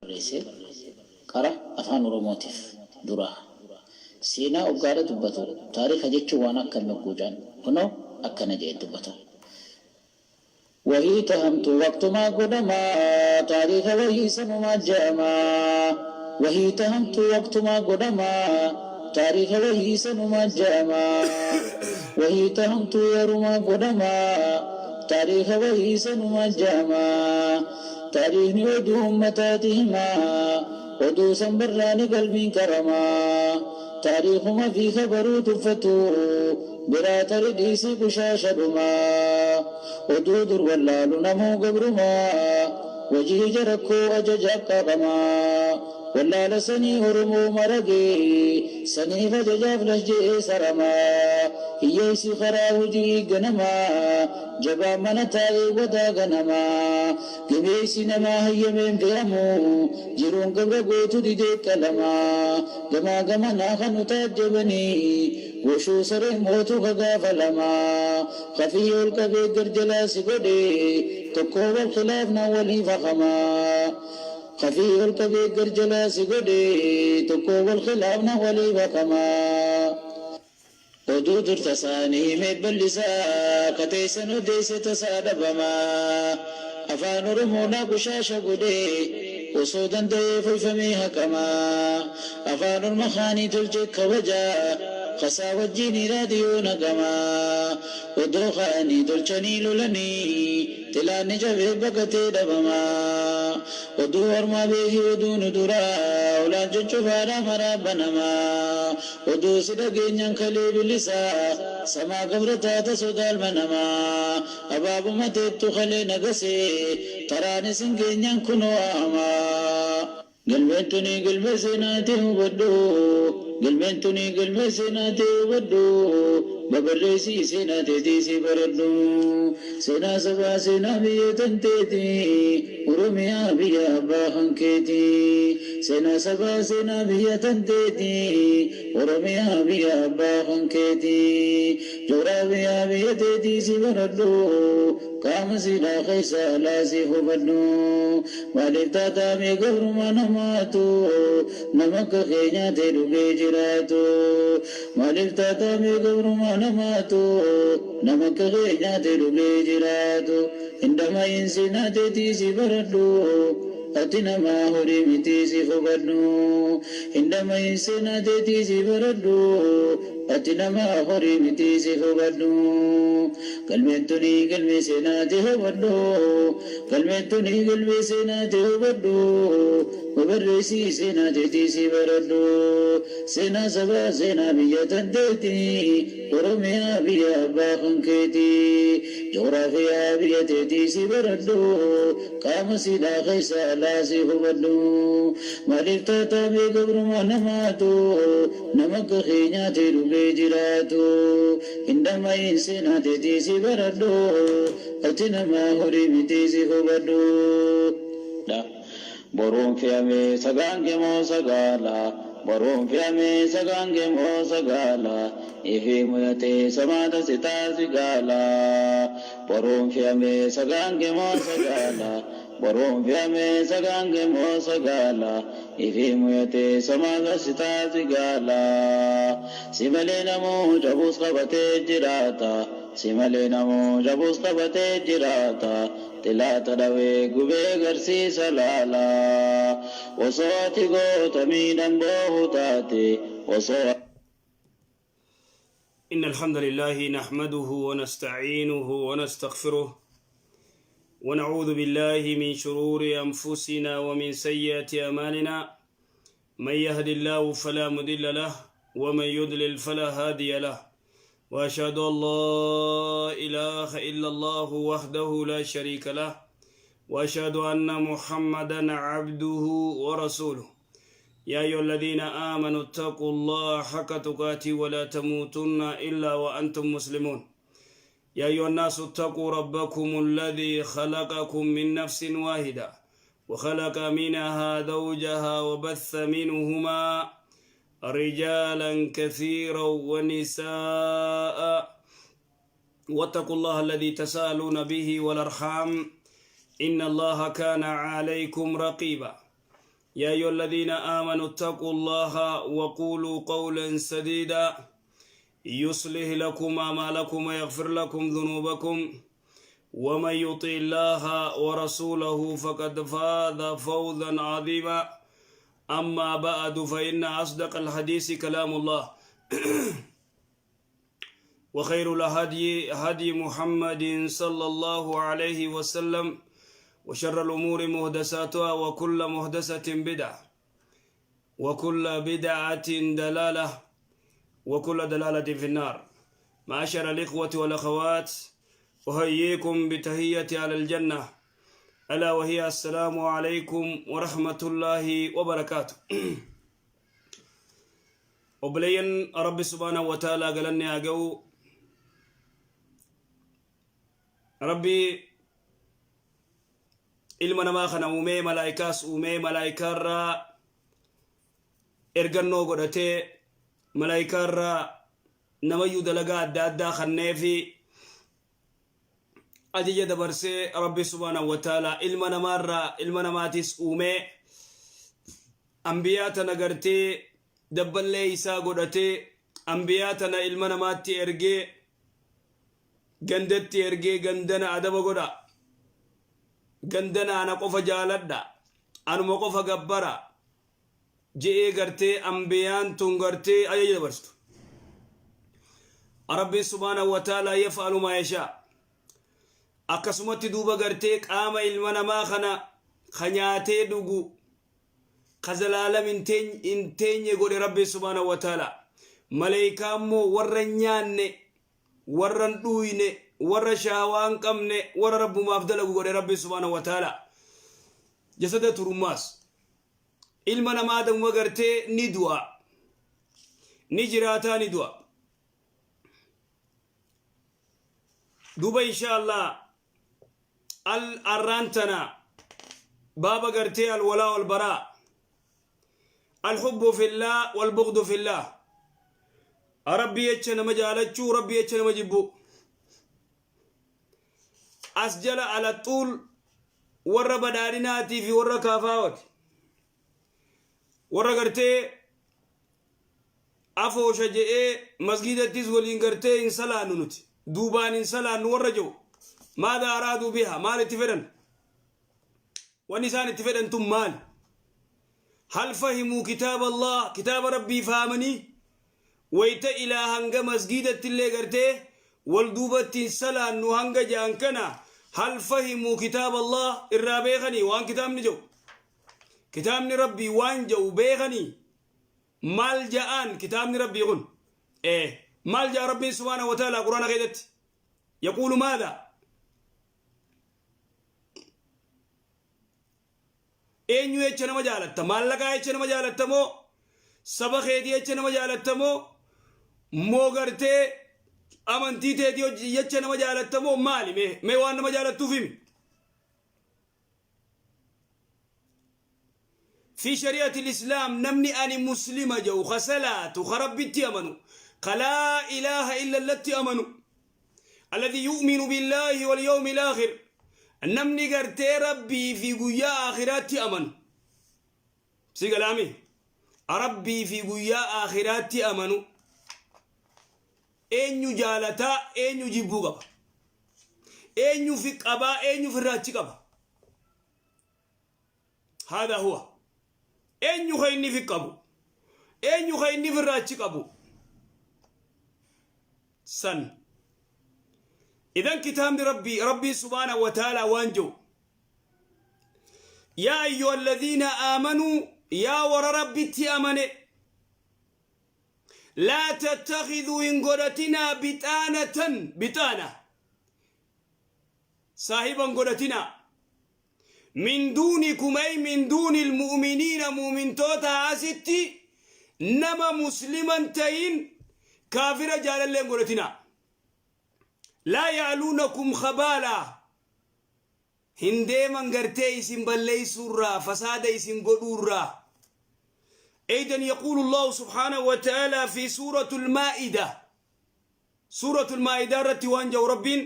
Barreesse qara Afaan Oromootiif dura. Seenaa oggaadha dubbatu taarika jechuun waan akkami hogguu ja'an kunoo akkana ja'ee dubbata. Wahii tahamtu waqtumaa godhamaa taariika wahii sanumaa ja'amaa Wahii tahamtu waqtumaa godhamaa taariika wahii sanumaa ja'amaa Wahii tahamtu yerumaa godhamaa taariika wahii sanumaa ja'amaa Taariikni oduu ummataati himaa oduu san barraani qalbiin qaramaa Taariikuma fi khabaruu tuffatu biraa tari dhiisii qushaasha dhumaa Oduu dur wallaalu namuu gabrumaa Wajiija rakkoo ajaja qaaqamaa Wallaala sanii Oromoo maragee Saniif ajajaaf lahje'ee saramaa Hiyyeessi karaa hujii ganamaa Jabaan mana taa'ee wadaa ganamaa Gameessi namaa hayyameen fe'amu Jiruun gabra gootu didee qalamaa Gamaa gamanaa kan nu taajjabanii Goshuu sareen mootu ka gaafa lamaa Kafii ol qabee gar jalaa si godhee Tokkoo wal khilaafnaan walii fakamaa Kafii ol qabee gar jalaa si godhee Tokkoo wal khilaafnaan walii fakamaa Oduu dur tasaani himee bal'isaa Ka teessan odeesse tasaa dhabamaa Afaan Oromoodhaa qushaasha godhee Osoo danda'ee foyfamee haqamaa Afaan orma kaanii tolchee kabajaa Kasaa wajjiinii raadiyoo naqamaa Odoo ka'anii tolchanii lolanii Xilaanni cabee baqatee dhabamaa Oduu ormaa beeki oduu nu duraa Ulaan cuccufaadhaa maraa banamaa Oduu si dhageenyaan kalee bilisaa Samaa gabra taata sodaa ilma namaa Abaabuma teettu kalee nagasee Taraan isin geenyaan kunoo ahamaa Galmeen tuni galmee seenaati hubadhu Galmeen tuni galmee seenaati hubadhu Babarreessii seenaa teetii si baradhu Seenaa sabaa seenaa biyya tanteeti Oromiyaa biyya abbaa kan keeti Seenaa sabaa seenaa biyya tanteeti Oromiyaa biyya abbaa kan keeti Jugraafiyaa biyya teetii si baradhu Qaama siidhaa keessa alaa si hubadhu Maaliif taataa mee gabrumaa namaatu Nama akka kee nyaatee dhugee jiraatu Maaliif taataa mee gabrumaa namaatu Nama akka kee nyaatee dhugee jiraatu Hin dhama'iin seenaa teetii si baradhu Ati namaa horii mitii si hubadhu Hin dhama'iin seenaa teetii si baradhu Ati namaa horii mitii si hubadhu Galmeen tuni galmee seenaati hubadhu Galmeen tuni galmee seenaati hubadhu Babarreessii seenaa teetii si baradhu Seenaa sabaa seenaa biyya tanteetii Oromiyaa biyya abbaa kan keetii Jugraafiyaa biyya teetii si baradhu Qaama siidhaa keessa alaa si hubadhu Maaliif taataa mee gabrumaa namaatu Nama akka kee nyaatee dhugee jiraatu Hin dhama'iin seenaa teetii si baradhu Ati namaa horii mitii si hubadhu. Dha. Boruun fe'amee sagaan gemoo sagaala Boruun fe'amee sagaan gemoo sagaala Ifii muyatee samaata si taasi gaala Boruun fe'amee sagaan gemoo sagaala Boruun fe'amee sagaan gemoo sagaala Ifii muyatee samaata si taasi gaala Si malee namuu cabuus qabatee jiraata Si malee namuu cabuus qabatee jiraata Xilaata dhawee gubee garsiisa laala Osoo ati goota miidhan boohu taate Osoo إن الحمد لله نحمده ونستعينه ونستغفره، ونعوذ بالله من شرور أنفسنا ومن سيئات أعمالنا. من يهد الله فلا مضل له، ومن يضلل فلا هادي له، وأشهد أن لا إله إلا الله وحده لا شريك له، وأشهد أن محمدا عبده ورسوله. يا أيها الذين آمنوا اتقوا الله حق تقاته ولا تموتن إلا وأنتم مسلمون. يا أيها الناس اتقوا ربكم الذي خلقكم من نفس واحدة، وخلق منها زوجها، وبث منهما رجالا كثيرا ونساء، واتقوا الله الذي تساءلون به والأرحام، إن الله كان عليكم رقيبا. يا أيها الذين آمنوا اتقوا الله وقولوا قولا سديدا يصلح لكم أعمالكم ويغفر لكم ذنوبكم ومن يطع الله ورسوله فقد فاز فوزا عظيما أما بعد فإن أصدق الحديث كلام الله وخير الهدي هدي محمد صلى الله عليه وسلم وشر الأمور مهدساتها وكل مهدسة بدعة وكل بدعة دلالة وكل دلالة في النار. معاشر الإخوة والأخوات، أحييكم بتحية على الجنة، ألا وهي السلام عليكم ورحمة الله وبركاته. Obboleeyyan Rabbi subhaanahu wa ta'aalaa galanni haa ga'u. Rabbi ilma namaa kana uumee, malaayikaas uumee, malaayikaarraa ergannoo godhatee, malaayikaarraa namayyuu dalagaa adda addaa kanneefi ajaja dabarsee, Rabbi subhaanahu wa ta'aalaa ilma namaarraa ilma namaatis uumee, ambiyaa tana gartee dabballee isaa godhatee, ambiyaa tana ilma namaatti ergee, gandatti ergee, gandana adaba godha, gandana ana qofa jaaladha, anuma qofa gabbara je'ee gartee ambiyaan tun gartee ajaja dabarsitu. Rabbiin subhaanahu wa ta'aalaa yaf'alu maa yashaa. Akkasumatti duuba gartee qaama ilma namaa kana ka nyaatee dhugu, ka zalaalam hin teenye godhe Rabbiin subhaanahu wa ta'aalaa. Maleeykaa immoo warra hin nyaanne, warra hin dhuuyne, warra shaawaa hin qabne, warra Rabbumaaf dalagu godhe Rabbiin subhaanahu wa ta'aalaa. Jasada turummaas. Ilma namaa damuma gartee ni du'a. Ni jiraataa, ni du'a. Duuba insha Allah al arraan tana baaba gartee alwalaa wal baraa, alhubbu fillah wal bughdu fillah, Rabbi jecha nama jaalachuu, Rabbi jecha nama jibbu. As jala alaxuul warra badhaadhinaatii fi warra kaafaawati, warra gartee afoosha je'ee masgiidattis waliin gartee hin salaannu, nuti duubaan hin salaannu warra jiru, maada araaduu biha, maal itti fedhan? Wanni isaan itti fedhan tun maal? Hal fahimuu kitaaba Allah, kitaaba Rabbii fahamanii wayta ilaa hanga masgiidatti illee gartee wal duubatti hin salaannu hanga ja'an kana, hal fahimuu kitaaba Allah irraa beekanii waan kitaabni jedhu, kitaabni Rabbii waan jedhu beekanii? Maal ja'aan kitaabni Rabbii kun? Maal ja'a Rabbiin subhaanahu wa ta'ala Quraana keessatti? Yaquulu maadha? Eenyu jecha nama jaalatta? Maallaqaa jecha nama jaalatta moo, saba keetii jecha nama jaalatta moo gartee amantii teetii jecha nama jaalatta moo maali? Mee waan nama jaalattuuf himi. Fi shari'ati islaam, namni ani muslima jedhu, ka salaatu, ka Rabbitti amanu, ka laa ilaaha illa Allatti amanu, alladhi yu'minu billaahi wal yawmi al-aakhir, namni gartee Rabbii fi guyyaa aakhiraatti amanu, si galaami, Rabbii fi guyyaa aakhiraatti amanu, eenyu jaalataa, eenyu jibbuu qaba? Eenyu fi qabaa, eenyu firraachi qaba? Haadha huwa eenyu ka inni fi qabu, eenyu ka inni firraachi qabu san? Idan kitaabni Rabbii, Rabbii subhaanahu wa ta'aalaa waan jiru: yaa ayyuha alladhiina aamanuu, yaa warra Rabbitti amane, laa tattakhiduu, hin godhatinaa, bixaanatan, bixaana, saahiban godhatinaa, min duunikum, ay min duuni ilmu'miniina, mu'mintoota asitti nama musliman tahin, kaafira jaalalleen godhatinaa, laa ya'luunakum khabaalaa, hin deeman gartee isin balleeysuurraa, fasaada isin godhuurraa. أيضا يقول الله سبحانه وتعالى في سورة المائدة، سورة المائدة رتي وانجو ربين: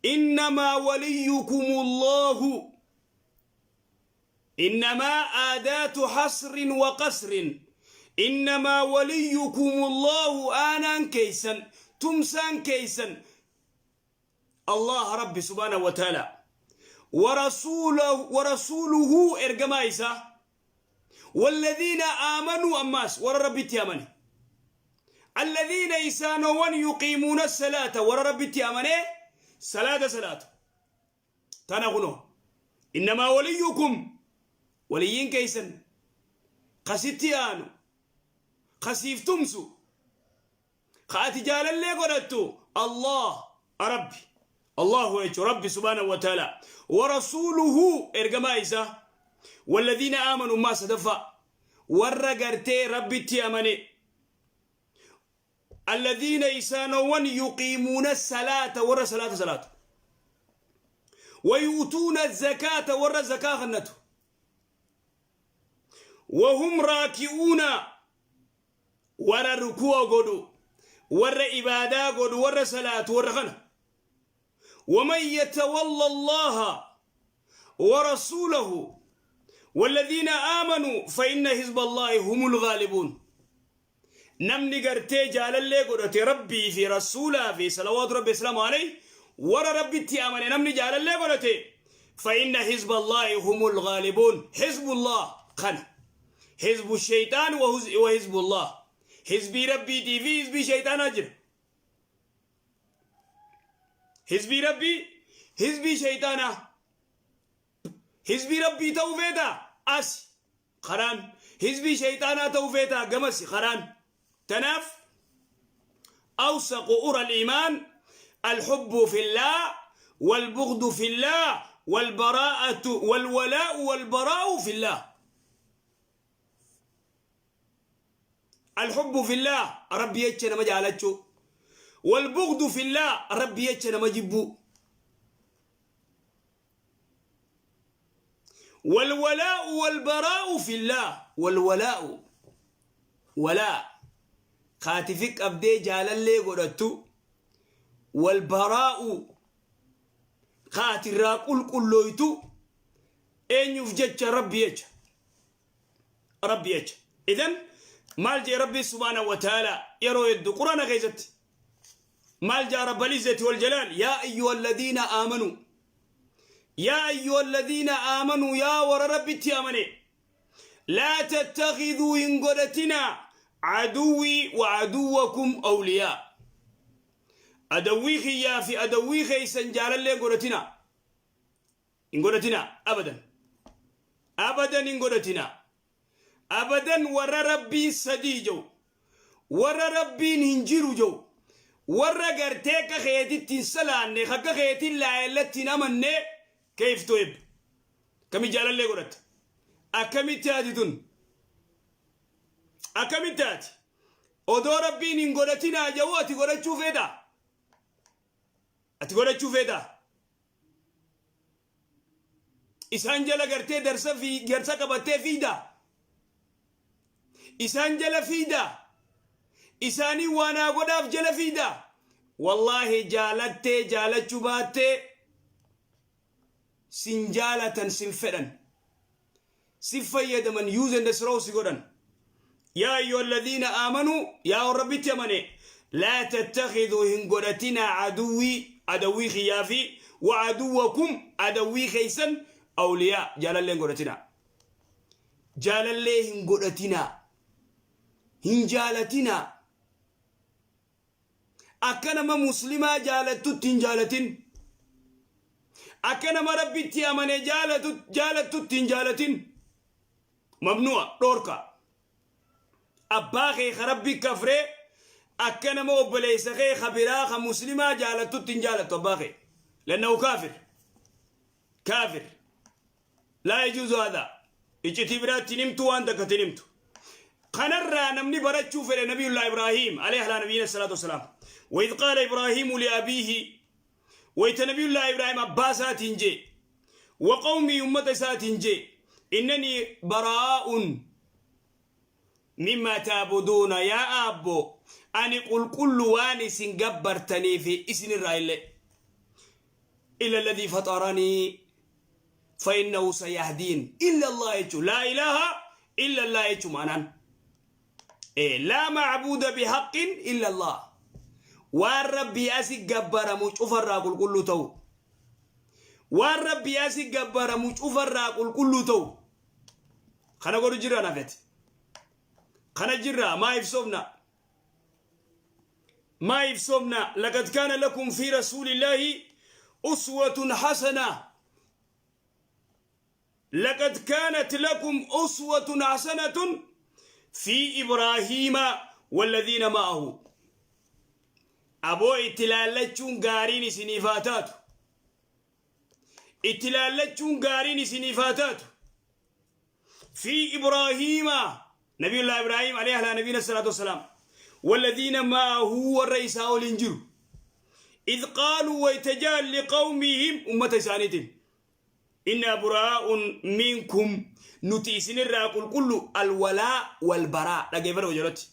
إنما وليكم الله. Innamaa aadaatu hasrin wa qasrin. Innamaa waliyyukumullaahu aanaan keeysan tumsaan keeysan Allah Rabbi subhaanahu wa ta'ala wa rasuulahu wa rasuuluhu ergamaa isaa walladhiina aamanuu ammaas warra Rabbitti amane alladhiina isaanowwan yuqiimuuna salaata warra Rabbitti amanee salaata salaatu. Tana kunoo. Innamaa waliyyukum waliyyiin keessan ka sitti aanu ka siif tumsu ka ati jaalallee godhattu Allah Rabbi Allahu jechuun Rabbi subhaanahu wa ta'ala wa rasuuluhu ergamaa isaa walladhiina aamanu maa sadaffaa warra gartee Rabbitti amane Alladhiina isaanowwan yuqiimuuna salaata warra salaata salaatu. Wayu'tuuna zakaata warra zakaa kannatu. Wahum raaki'uuna warra ruku'a godhu warra ibaadaa godhu warra salaatu warra kana. Waman yatawalla Allaha warasuulahu walladhiina aamanuu fa inna hizba Allaahi humul ghaalibuun. Namni gartee jaalallee godhate Rabbii fi Rasuulaa fi salawaatu Rabbi islaamu alayhi warra Rabbitti amane namni jaalallee godhate fa inna hizba Allaahi humul ghaalibuun. Hizbullah kana hizbu shayxaan wa hizbullah hizbii Rabbiitii fi hizbii shayxaanaa jira. Hizbii Rabbii hizbii shayxaanaa. Hizbii Rabbii ta'uu feetaa? Asi karaan. Hizbii shayxaanaa ta'uu feetaa? Gamasi karaan. Tanaaf awsaqu ura al-iimaan al-hubbu fillah wal-bughdu fillah wal-baraa'atu wal-walaa'u wal-baraa'u fillah. Al-hubbu fillah Rabbi jecha nama jaalachuu. Wal-bughdu fillah Rabbi jecha nama jibbuu. Walwalaa'u walbaraa'u fillaah walwalaa'u walaa kaatifi qabdee jaalallee godhattu walbaraa'u kaatirraa qulqullooytu eenyuuf jecha rabbi jecha rabbi jecha idan maal jee rabbi subhaanahu wa ta'ala yeroo hedduu quraana keessatti maal jaa rabbal izzati wal jalaal yaa ayyuha alladhiina aamanuu yaa ayyuha alladhiina aamanuu yaa warra rabbitti amane laa tattakhiduu hin godhatinaa aduwwii wa aduwwakum awliyaa adawwii kiyyaa fi adawwii keessan jaalallee hin godhatinaa hin godhatinaa abadan abadan hin godhatinaa abadan warra rabbiin sadii jedhu warra rabbiin hin jiru jedhu warra gartee akka keetitti hin salaanne akka keetiin laayellatti hin amanne keeyf tuhib akkami jaalallee godhatta akkamitti haati tun akkamitti haati odoo rabbiin hin godhatinaa jedhu ati godhachuu feetaa ati godhachuu feetaa Isaan jala gartee darsa fi garsa qabattee fiida. Isaan jala fiida. Isaanii waa naa godhaaf jala fiida. Wallaahi jaalattee jaalachuu baattee sin jaalatan sin fedhan. Si fayyadaman use and throw si godhan. Yaa ayyuha alladhiina aamanuu yaa warra Rabbitti amane laa tattakhiduu hin godhatinaa aduwwii adawwii kiyyaa fi wa aduwwakum adawwii keessan awliyaa jaalallee hin godhatinaa. Jaalallee hin godhatinaa. Hin jaalatinaa. Akka nama muslimaa jaalattutti hin jaalatin. Akka nama Rabbitti amane jaalattutti hin jaalatin. Mamnu'a dhoorka. Abbaa kee ka Rabbi kafree akka nama obboleessa kee ka biraa ka muslimaa jaalattutti hin jaalattu abbaa kee. Lannahu kaafir. Kaafir. Laa yajuuzu haadha. Iccitii biraatti hin himtu waan takka hin himtu. Kanarraa namni barachuu fedhe Nabiyullah Ibraahiim alayhi alaa nabiyyiina salaatu wassalaam. Waidh qaala Ibraahiimu liabiihi wayta Nabiyullah Ibraahiim abbaa isaatiin jee wa qawmii ummata isaatiin jee innanii baraa'un mimmaa taabuduuna yaa aabbo ani qulqullu waan isin gabbartanii fi isinirraa illee illa alladhii faxaranii. فإنه سيهدين. إلا الله يجو، لا إله إلا الله يجو معنان إيه، لا معبود بحق إلا الله. Waan Rabbii asi gabbaramu cufarraa qulqulluu ta'u, waan Rabbii asi gabbaramu cufarraa qulqulluu ta'u. Kana godhu jirra nafeti, kana jirra. Maa ibsoomna? Maa ibsoomna? لقد كان لكم في رسول الله أسوة حسنة، لقد كانت لكم أسوة حسنة في إبراهيم والذين معه. Aboo, itti laallachuun gaariin isiniif haa taatu, itti laallachuun gaariin isiniif haa taatu. في إبراهيم، نبي الله إبراهيم عليه على نبينا الصلاة والسلام، والذين معه، والرئيس والإنجيل، إذ قالوا ويتجال لقومهم، أمة إسانيتين، إنا براء منكم، nuti isinirraa qulqullu. الولاء والبراء dhaggeeffadha wajalatti.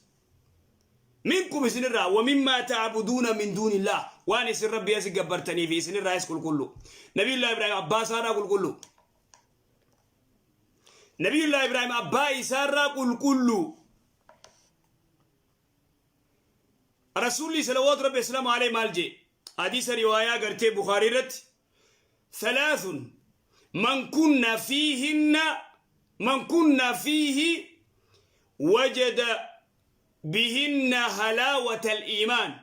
منكم isinirraa، ومما تعبدون من دون الله، waan isin Rabbii asi gabbartanii fi isinirraa is qulqullu. Nabiyullah Ibrahim abbaa isaarraa qulqullu. Nabiyullah Ibrahim abbaa isaarraa qulqullu. Rasuulli صلوات ربي وسلامه عليه maal jee? Hadiisa riwaayaa gartee Bukaarii irratti: ثلاث من كن فيهن، من كن فيه وجد بهن حلاوة الإيمان.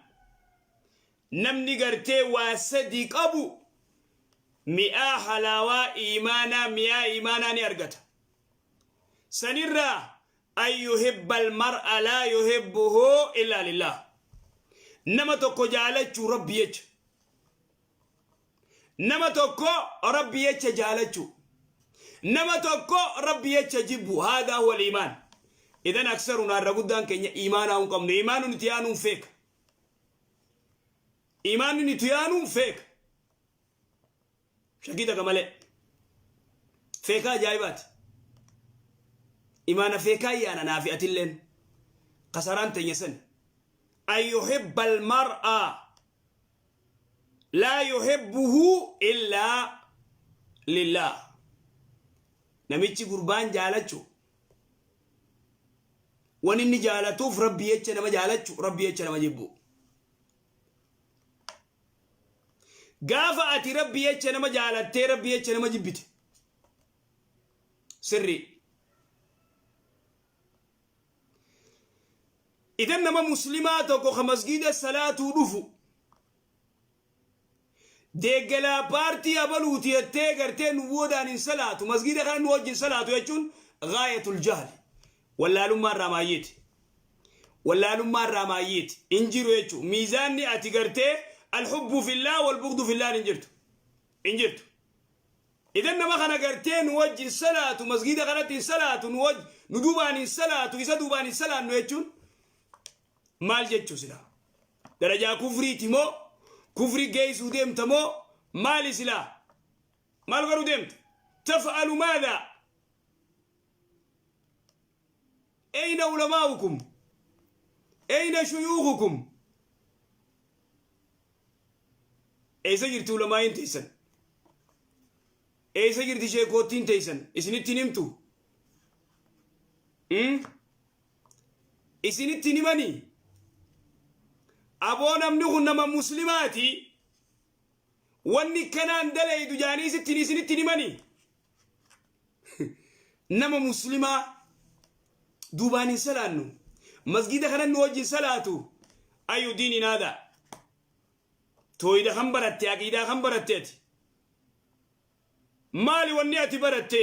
Namni gartee waa sadi qabu mi'aa halaawaa iimaanaa, mi'aa iimaanaa ni argata. Sanirraa: أن يحب المرء لا يحبه إلا لله. Nama tokko jaalachuu Rabbi jecha, nama tokko Rabbi jecha jaalachuu, nama tokko Rabbi jecha jibbu. هذا هو الإيمان. إذن أكثرنا, irra guddaan keenya iimaanaa hin qabnu. Iimaanni nuti yaanuun feeka, iimaanni nuti yaanuun feeka, shakkii takka malee feekaa ajaa'ibaati. Imaana feekaa yaana naafi atilleen kasaraan teenya san. أن يحب المرء لا يحبه إلا لله. Namichi gurbaan jaalachu, wan inni jaalatuuf Rabbi jecha nama jaalachu, Rabbi jecha nama jibbu. Gaafa ati Rabbi jecha nama jaalattee Rabbi jecha nama jibbite, sirri. Idan nama Muslimaa tokko ka masgiida salaatuu dhufu deeggalaa paartii abaluuti jettee gartee nu boodaan hin salaatu, masgiida kana nu wajjin salaatu jechuun غاية الجهل, wallaalummaa irraa maayyeeti, wallaalummaa irraa maayyeeti. Hin jiru jechuun miizaanni ati gartee الحب في الله والبغض في الله hin jirtu, hin jirtu. Idan nama kana gartee nu wajjin salaatu, masgiida kanatti hin salaatu, nu wajj nu duubaan hin salaatu, isa duubaan hin salaannu jechuun maal jechuu silaa? Darajaa kufriiti moo, kufri geessuu deemta moo, maali silaa? Maal godhuu deemta? تفعل ماذا؟ أين علماؤكم؟ أين شيوخكم؟ Eessa jirti ulamaa'iin teessan? Eessa jirti sheekoottiin teessan? Isinitti hin himtu? Isinitti hin himanii? Aboo, namni kun nama Muslimaati, wanni kanaan dalaydu jaanii sittiin isinitti hin himanii? Nama Muslimaa duubaan hin salaannu, masgida kanan nu wajjin salaatu. أي دين هذا؟ Tooyida kan baratte, aqiidaa kan baratte ati maali? Wanni ati baratte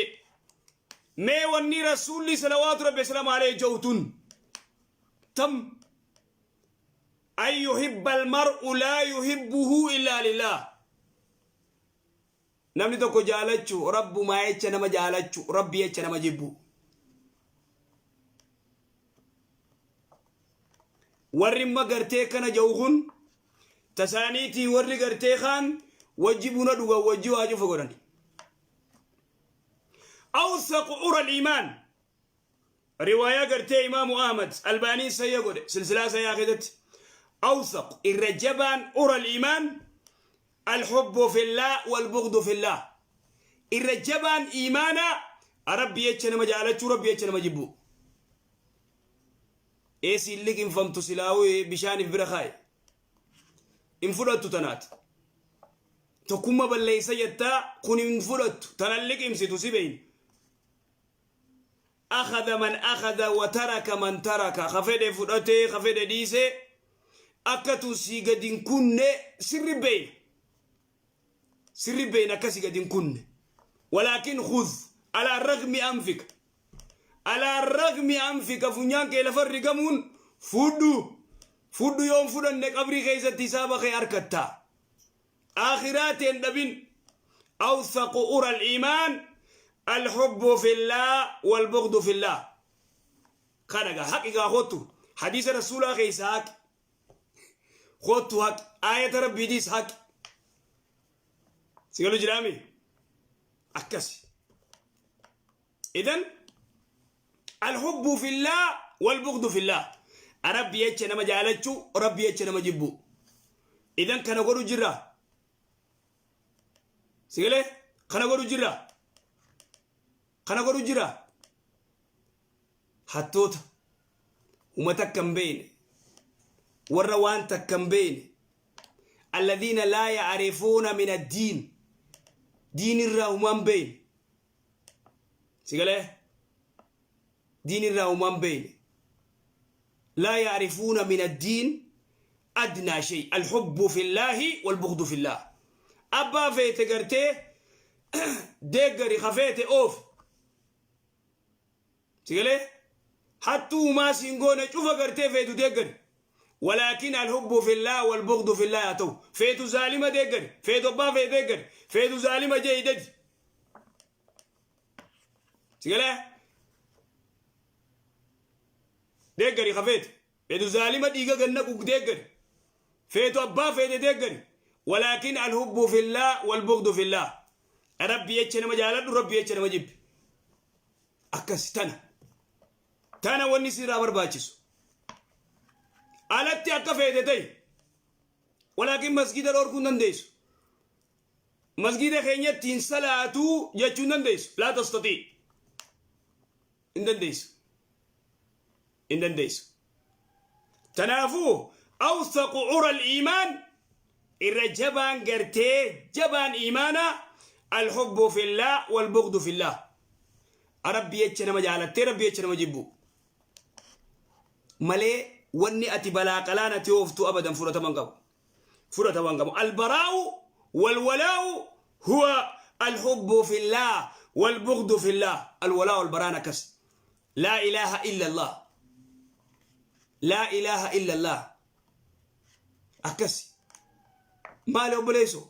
mee? Wanni Rasuulli صلوات ربي وسلامه عليه jawtun tam: أن يحب المرء لا يحبه إلا لله. Namni tokko jaalachu, Rabbumaa jecha nama jaalachu, Rabbi jecha nama jibbu. Warri imma gartee kana ja'u kun tasaaniitii, warri gartee kaan wajji buna dhugan, wajji waa cufa godhan. أوثق عرى الإيمان, riwaayaa gartee Imaamu Ahmad, Albaaniin sayya godhe silsilaa sayyaa keessatti: أوثق, irra jabaan, عرى الإيمان الحب في الله والبغض في الله. Irra jabaan iimaanaa Rabbi jecha nama jaalachuu, Rabbi jecha nama jibbuu. Eesiin liqinfamtu silaawuu bishaaniif bira kaaye. Hin fudhattu tanaati. Tokkummaa balleessa jettaa kun hin fudhattu. Tanan liqimsitu si beeyna. Akhadha man akhadha wa taraka man taraka. Ka fedhe fudhatee ka fedhe dhiisee akka tun sii gadi hin kunne sirri beeyna. Sirri beeyna akka si gadi hin kunne. Walaakin khudh alaa ragmi anfika. Alaa ragmi anfika funyaan kee lafa rigamuun fudhu. Fudhu yoon fudhanne qabrii keessatti hisaaba kee harkattaa. Aakhiraa teen dhabin. Awthaqu ura al-iimaan al-hubbu fillah wal-bughdu fillah. Kana gaa haqi gaa kottu. Hadiisa rasuulaa keessa haqi. Kottu haqi. Aayata rabbiitiis haqi. Si galu jiraami? Akkasi. Idan alhubbu fillah walbughdu fillah. Rabbi jecha nama jaalachuu, Rabbi jecha nama jibbuu. Idan kana godhu jirra. Si galee? Kana godhu jirra. Kana godhu jira. Hattoota. Uma takka hin beeyne. Warra waan takka hin beeyne. Alladhiina laa ya'rifuuna min addiin. Diin irraa humaa hin beeyne. Si galee? Diin irraa humaa hin beeyne. Laa ya'rifuuna min addiin adnaa shay. Alhubbu fillaahi walbughdu fillaah. Abbaa feete gartee deeggari ka feete oofi. Si galee? Hattuu humaa siin goone cufa gartee feetu deeggari. Walaakin alhubbu fillah walbughdu fillah haa ta'u. Feetu zaalima deeggari. Feetu abbaa feete deeggari. Feetu zaalima jee hidadi. Si galee? Deeggari ka feete. Feetu zaalima dhiiga ganna qug deeggari. Feetu abbaa feete deeggari. Walaakin alhubbu fillah walbughdu fillah. Rabbi jecha nama jaaladhu, Rabbi jecha nama jibbi. Akkas tana. Tana wanni sirraa barbaachisu. Alatti akka feete ta'i. Walaakin masgida dhorkuu hin dandeessu. Masgida keenyatti hin salaatuu jechuu hin dandeessu. Laa tastatii. Hin dandeessu. Hin dandeessu. Tanaafuu awsaqu ura al-iimaan irra jabaan gartee jabaan iimaanaa alhubbu fillah walbughdu fillah. Rabbi jecha nama jaalattee Rabbi jecha nama jibbu. Malee wanni ati balaa qalaan ati ooftu abadan fudhatama hin qabu. Fudhatama hin qabu. Albaraa'u walwalaa'u huwa alhubbu fillah walbughdu fillah. Alwalaa'u albaraan akkas. Laa ilaaha illallah. Laa ilaaha illallah. Akkasi. Maali obboleessoo?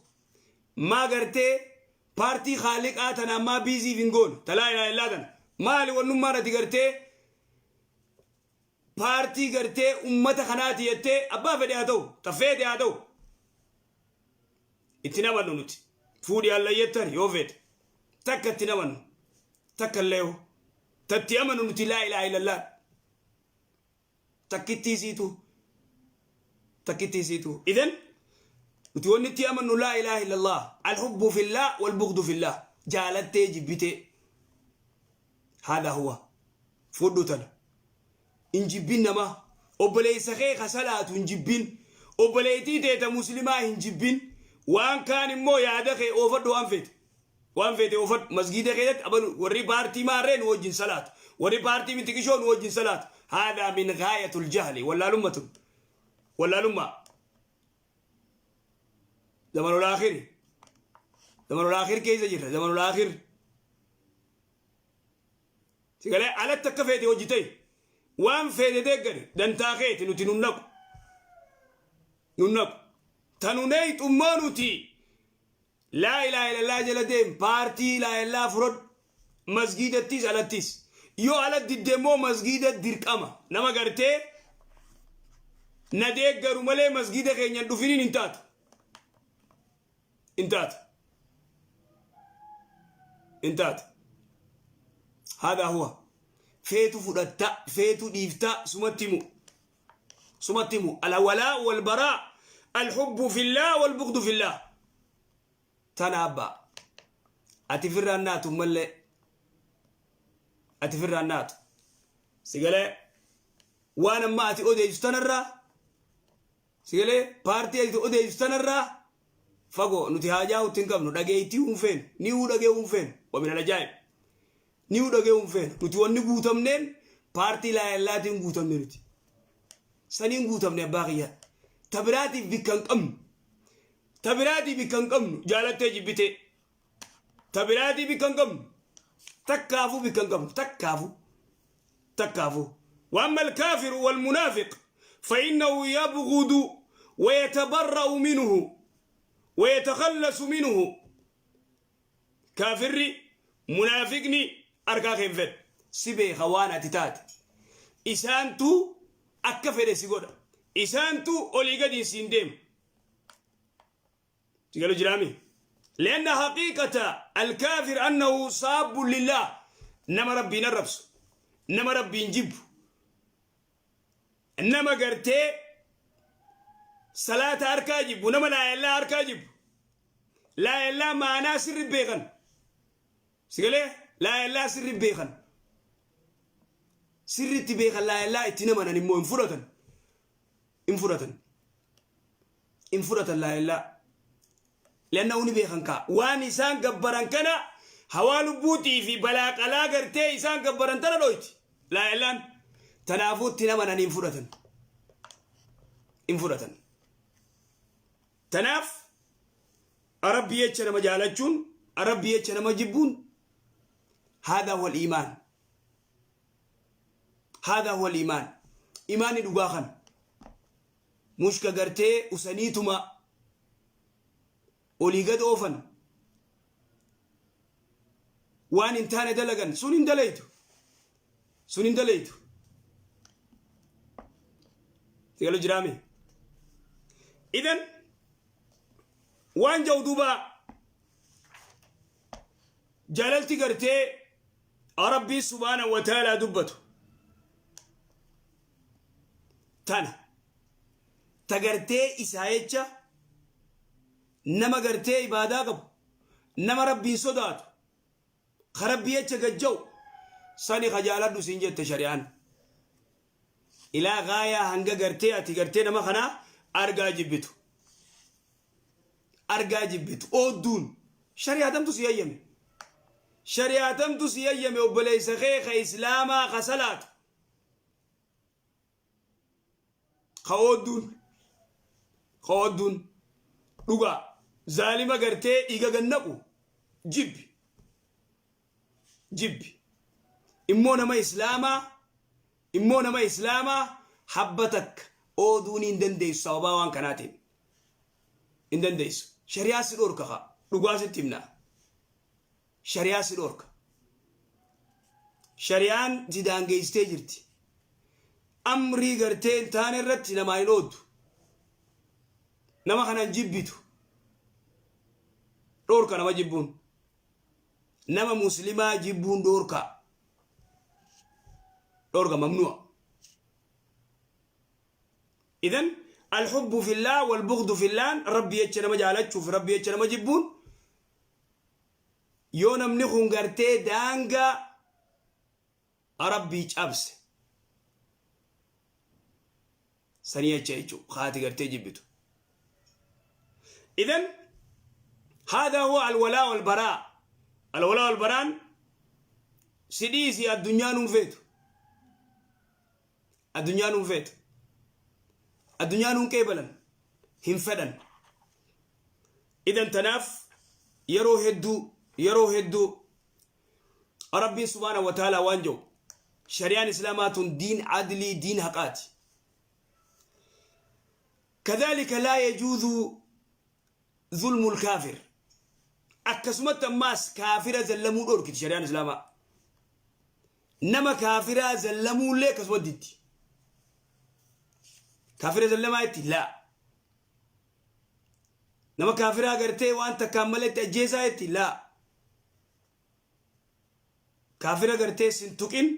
Maa gartee paartii haaliqaa tanaan maa biiziif hin goone? Ta laa ilaaha illaa tana. Maali wannummaan ati gartee paartii gartee ummata kanaati jettee abbaa fedhe haa ta'u, ta feete haa ta'u. Itti namannu nuti. Fuudhi hallayyattan yoo feete. Takka itti namannu. Takka illee hoo. Tatti amanu nuti laa ilaaha illallah. Takkittii siitu. Takkittii siitu. Idan nuti wanni itti amannu laa ilaaha illallah. Alhubbu fillah wal bughdu fillah. Jaalattee jibbitee. Haadha huwa. Fudhu tana. Hin jibbin namaa. Obboleessa kee ka salaatu hin jibbin. Obboleettii tee ta muslimaa hin jibbin. Waan kaan immoo yaada kee oofadhu waan feete. Waan feete oofadhu. Masgiida keessatti abalu warri paartii maarree nu wajjin salaatu. Warri paartii mitiqishoo nu wajjin salaatu. Haadhaa min gaayatul jahli. Wallaalumma tun. Wallaalummaa. Zamanul aakhiri. Zamanul aakhir keessa jirra. Zamanul aakhir. Sigalee alatti akka feete hojii ta'e. Waan feete deeggari. Dantaa keeti nuti nun naqu. Nun naqu. Tanunee xummoo nuti. Laa ilaaha illallah jala deem paartii laa illallah fudhadhu masgiidattis alattis yoo ala didde immoo masgiida dirqama nama gartee na deeggaru malee masgiida keenya hin dhufiniin hin taatu hin taatu hin taatu haadha huwa feetu fudhatta feetu dhiifta sumatti himu sumatti himu alwalaa walbaraa alhubbu fillah walbughdu fillah tana abbaa Ati firraan naatu mallee. Ati firraan naatu. Sigalee waan amma ati odeessu tanarraa, sigalee paartii ati odeessu tanarraa fagoo. Nuti haajaa utti hin qabnu, dhageettii hin feenu, ni uu dhagee hin feenu. Wamin alajaa'ib ni uu dhagee hin feenu. Nuti wanni guutamneen paartii laayallaatiin guutamne. Nuti saniin guutamne, abbaa kiyya. Ta biraatiif bikka hin qabnu, ta biraatiif bikka hin qabnu. Jaalattee jibbitee ta biraatii bikka hin qabnu, takkaafuu bikka hin qabnu, takkaafuu, takkaafuu. وأما الكافر والمنافق فإنه يبغض ويتبرأ منه ويتخلص منه. كافري منافقني أركا خنفت سبي خوانا تتات إسانتو akka fedhe si godha, isaantu olii gadi siin deema. Si galu jiraami? لأن حقيقة الكافر أنه ساب لله. نما ربي نربس، نما ربي نجيب، نما قرتي صلاة أركا جيب، ونما لا إله أركا جيب. لا إله معنا سر بيغن. سيقولي لا إله سر بيغن، sirriitti beekan. Laa ilaa itti namanan immoo hin fudhatan, hin fudhatan, hin fudhatan laa ilaa. Leanna ni beekan kaa waan isaan gabbaran kana hawaa lubbuutii fi balaa qalaa gartee isaan gabbaran tana dhoyti laa ilaan. Tanaafuu itti namanan, hin fudhatan, hin fudhatan. Tanaaf Rabbi jecha nama jaalachuun, Rabbi jecha nama jibbuun, هذا هو الإيمان، هذا هو الإيمان. إيماني dhugaa kana mushka gartee usaniituma olii gad oofan, waan hin taane dalagan, sun hin dalaytu, sun hin dalaytu. Sigalu jiraame? Idan waan jau duuba jaalalti gartee Rabbii subhaanahu wa ta'aalaa dubbatu tana, ta gartee isaa jecha nama gartee ibaadaa qabu, nama Rabbiin sodaatu, ka Rabbii jecha gajja'u sani ka jaaladhu siin jette shari'aan. Ilaa gaayaa hanga gartee ati gartee nama kanaa argaa jibbitu, argaa jibbitu oodduun shari'aatamtu si hayyame, shari'aatamtu si hayyame. Obboleessa kee ka Islaamaa ka salaatu ka oodduun, ka oodduun dhugaa zaalima gartee dhiiga gannaqu jibbi, jibbi. Immoo nama Islaamaa, immoo nama Islaamaa habba takka ooduun hin dandeessu. Sababaa waan kanaatiin hin dandeessu. Shari'aa si dhorka. Ka dhugaa sitti himna, shari'aa si dhorka. Shari'aan si daangeessitee jirti. Amrii gartee hin taane irratti namaa hin ooddu, nama kanan jibbitu dhorka. Nama jibbuun, nama Muslimaa jibbuun dhorka, dhorka, ممنوع. إذن الحب في الله والبغض في الله. Rabbi jecha nama jaalachuuf Rabbi jecha nama jibbuun, yoo namni kun gartee daangaa Rabbii cabse sanii jecha jechuu haati gartee jibbitu. إذن هذا هو الولاء والبراء. الولاء والبراء سديسي الدنيا نفيت، الدنيا نفيت، الدنيا نقبلا هم فدن. إذن تناف yeroo hedduu, yeroo hedduu Rabbiin subhaanahu wa ta'aalaa waan jiru, shari'aan Islaamaa tun diin adlii, diin haqaati. كذلك لا يجوز ظلم الكافر. Akkasumatti ammaas kaafira zallamuu dhorkiti shari'aan Islaamaa. Nama kaafiraa zallamuullee akkasuma diddi. Kaafira zallamaa itti laa, nama kaafiraa gartee waan takkaan maletti ajjeesaa itti laa. Kaafira gartee sin tuqin,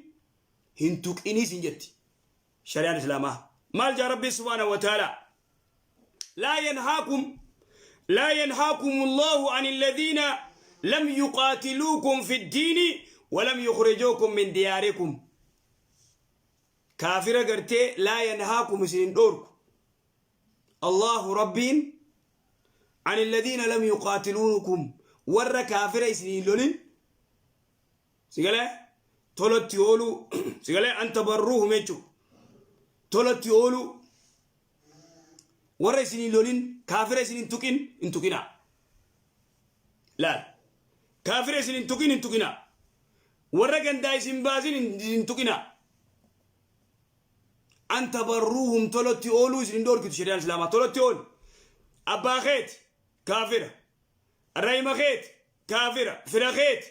hin tuqinii sin jetti shari'aan Islaamaa. Maal jaa Rabbii subhaanahu wa ta'aalaa? لا ينهاكم، لا ينهاكم الله عن الذين Lam yuqaatiluukum fi ddiini walam yukhrijuukum min diyaarikum. Kaafira gartee laa yanhaakum isin hin dhoorku. Allahu Rabbiin an alladhiina lam yuqaatiluukum warra kaafira isin hin lolin sigalee tolatti ooluu sigalee an tabarruuhum jechuudha. Tolatti ooluu warra isin hin lolin kaafira isin hin tuqin hin tuqinaa. Laal kaafira isin hin tuqin hin tuqinaa. Warra gandaa isin baasin hin tuqinaa. An tabarruuhum tolatti ooluu isin hin dhoorkitu shari'aan islaamaa tolatti oolu. Abbaa keeti kaafira. Rahima keeti kaafira. Fira keeti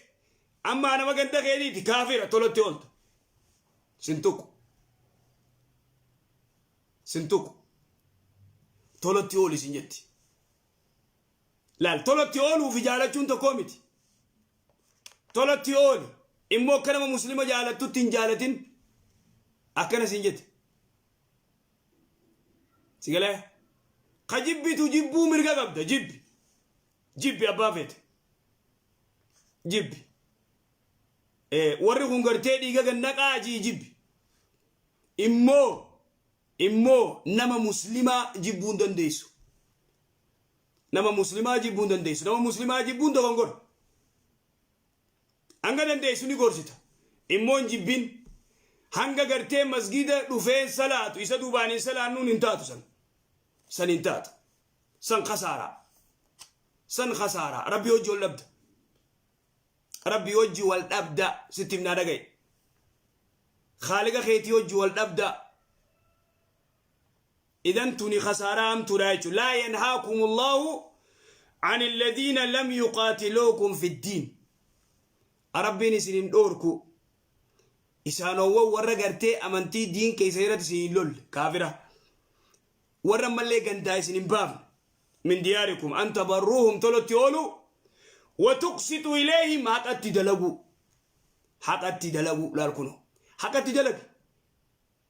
ammaa nama ganda keetiiti kaafira tolatti oolta. Sin tuqu. Sin tuqu. Tolatti ooli sin jetti. Laal tolatti ooluu fi jaalachuun tokkoo miti. Tolatti ooli. Immoo akka nama muslima jaalattutti hin jaalatin. Akkana siin jette. Si galee? Ka jibbitu jibbuu mirga qabda jibbi. Jibbi abbaa feete. Jibbi. Warri kun gartee dhiiga gannaqaa jii jibbi. Immoo immoo nama muslimaa jibbuu hin dandeessu. Nama muslimaa jibbuu hin dandeessu. Nama muslimaa jibbuun dogongora. Hanga dandeessu ni gorsita. Immoo hin jibbin. Hanga gartee masgida dhufeen salaatu isa duubaan hin salaannuun hin taatu san. San hin taatu. San kasaaraa. San kasaaraa. Rabbi hojii ol dhabda. Rabbi hojii wal dhabda sitti himnaa dhagaye. Khaaliqa keetii hojii wal dhabda. Idan tuni khasaaraa hamtuudha jechuudha. Laa yanhaakum Allahu an alladhiina lam yuqaatiluukum fi ddiin. Rabbiin isin hin dhoorku. Isaanowwan warra gartee amantii diin keessa irratti isin hin lolle kaafira. Warra ammallee gandaa isin hin baafne. Min diyaarikum an tabarruuhum tolotti oolu wa tuqsitu ilayhim haqatti dalaguu. Haqatti dalaguu laal kunoo. Haqatti dalagi.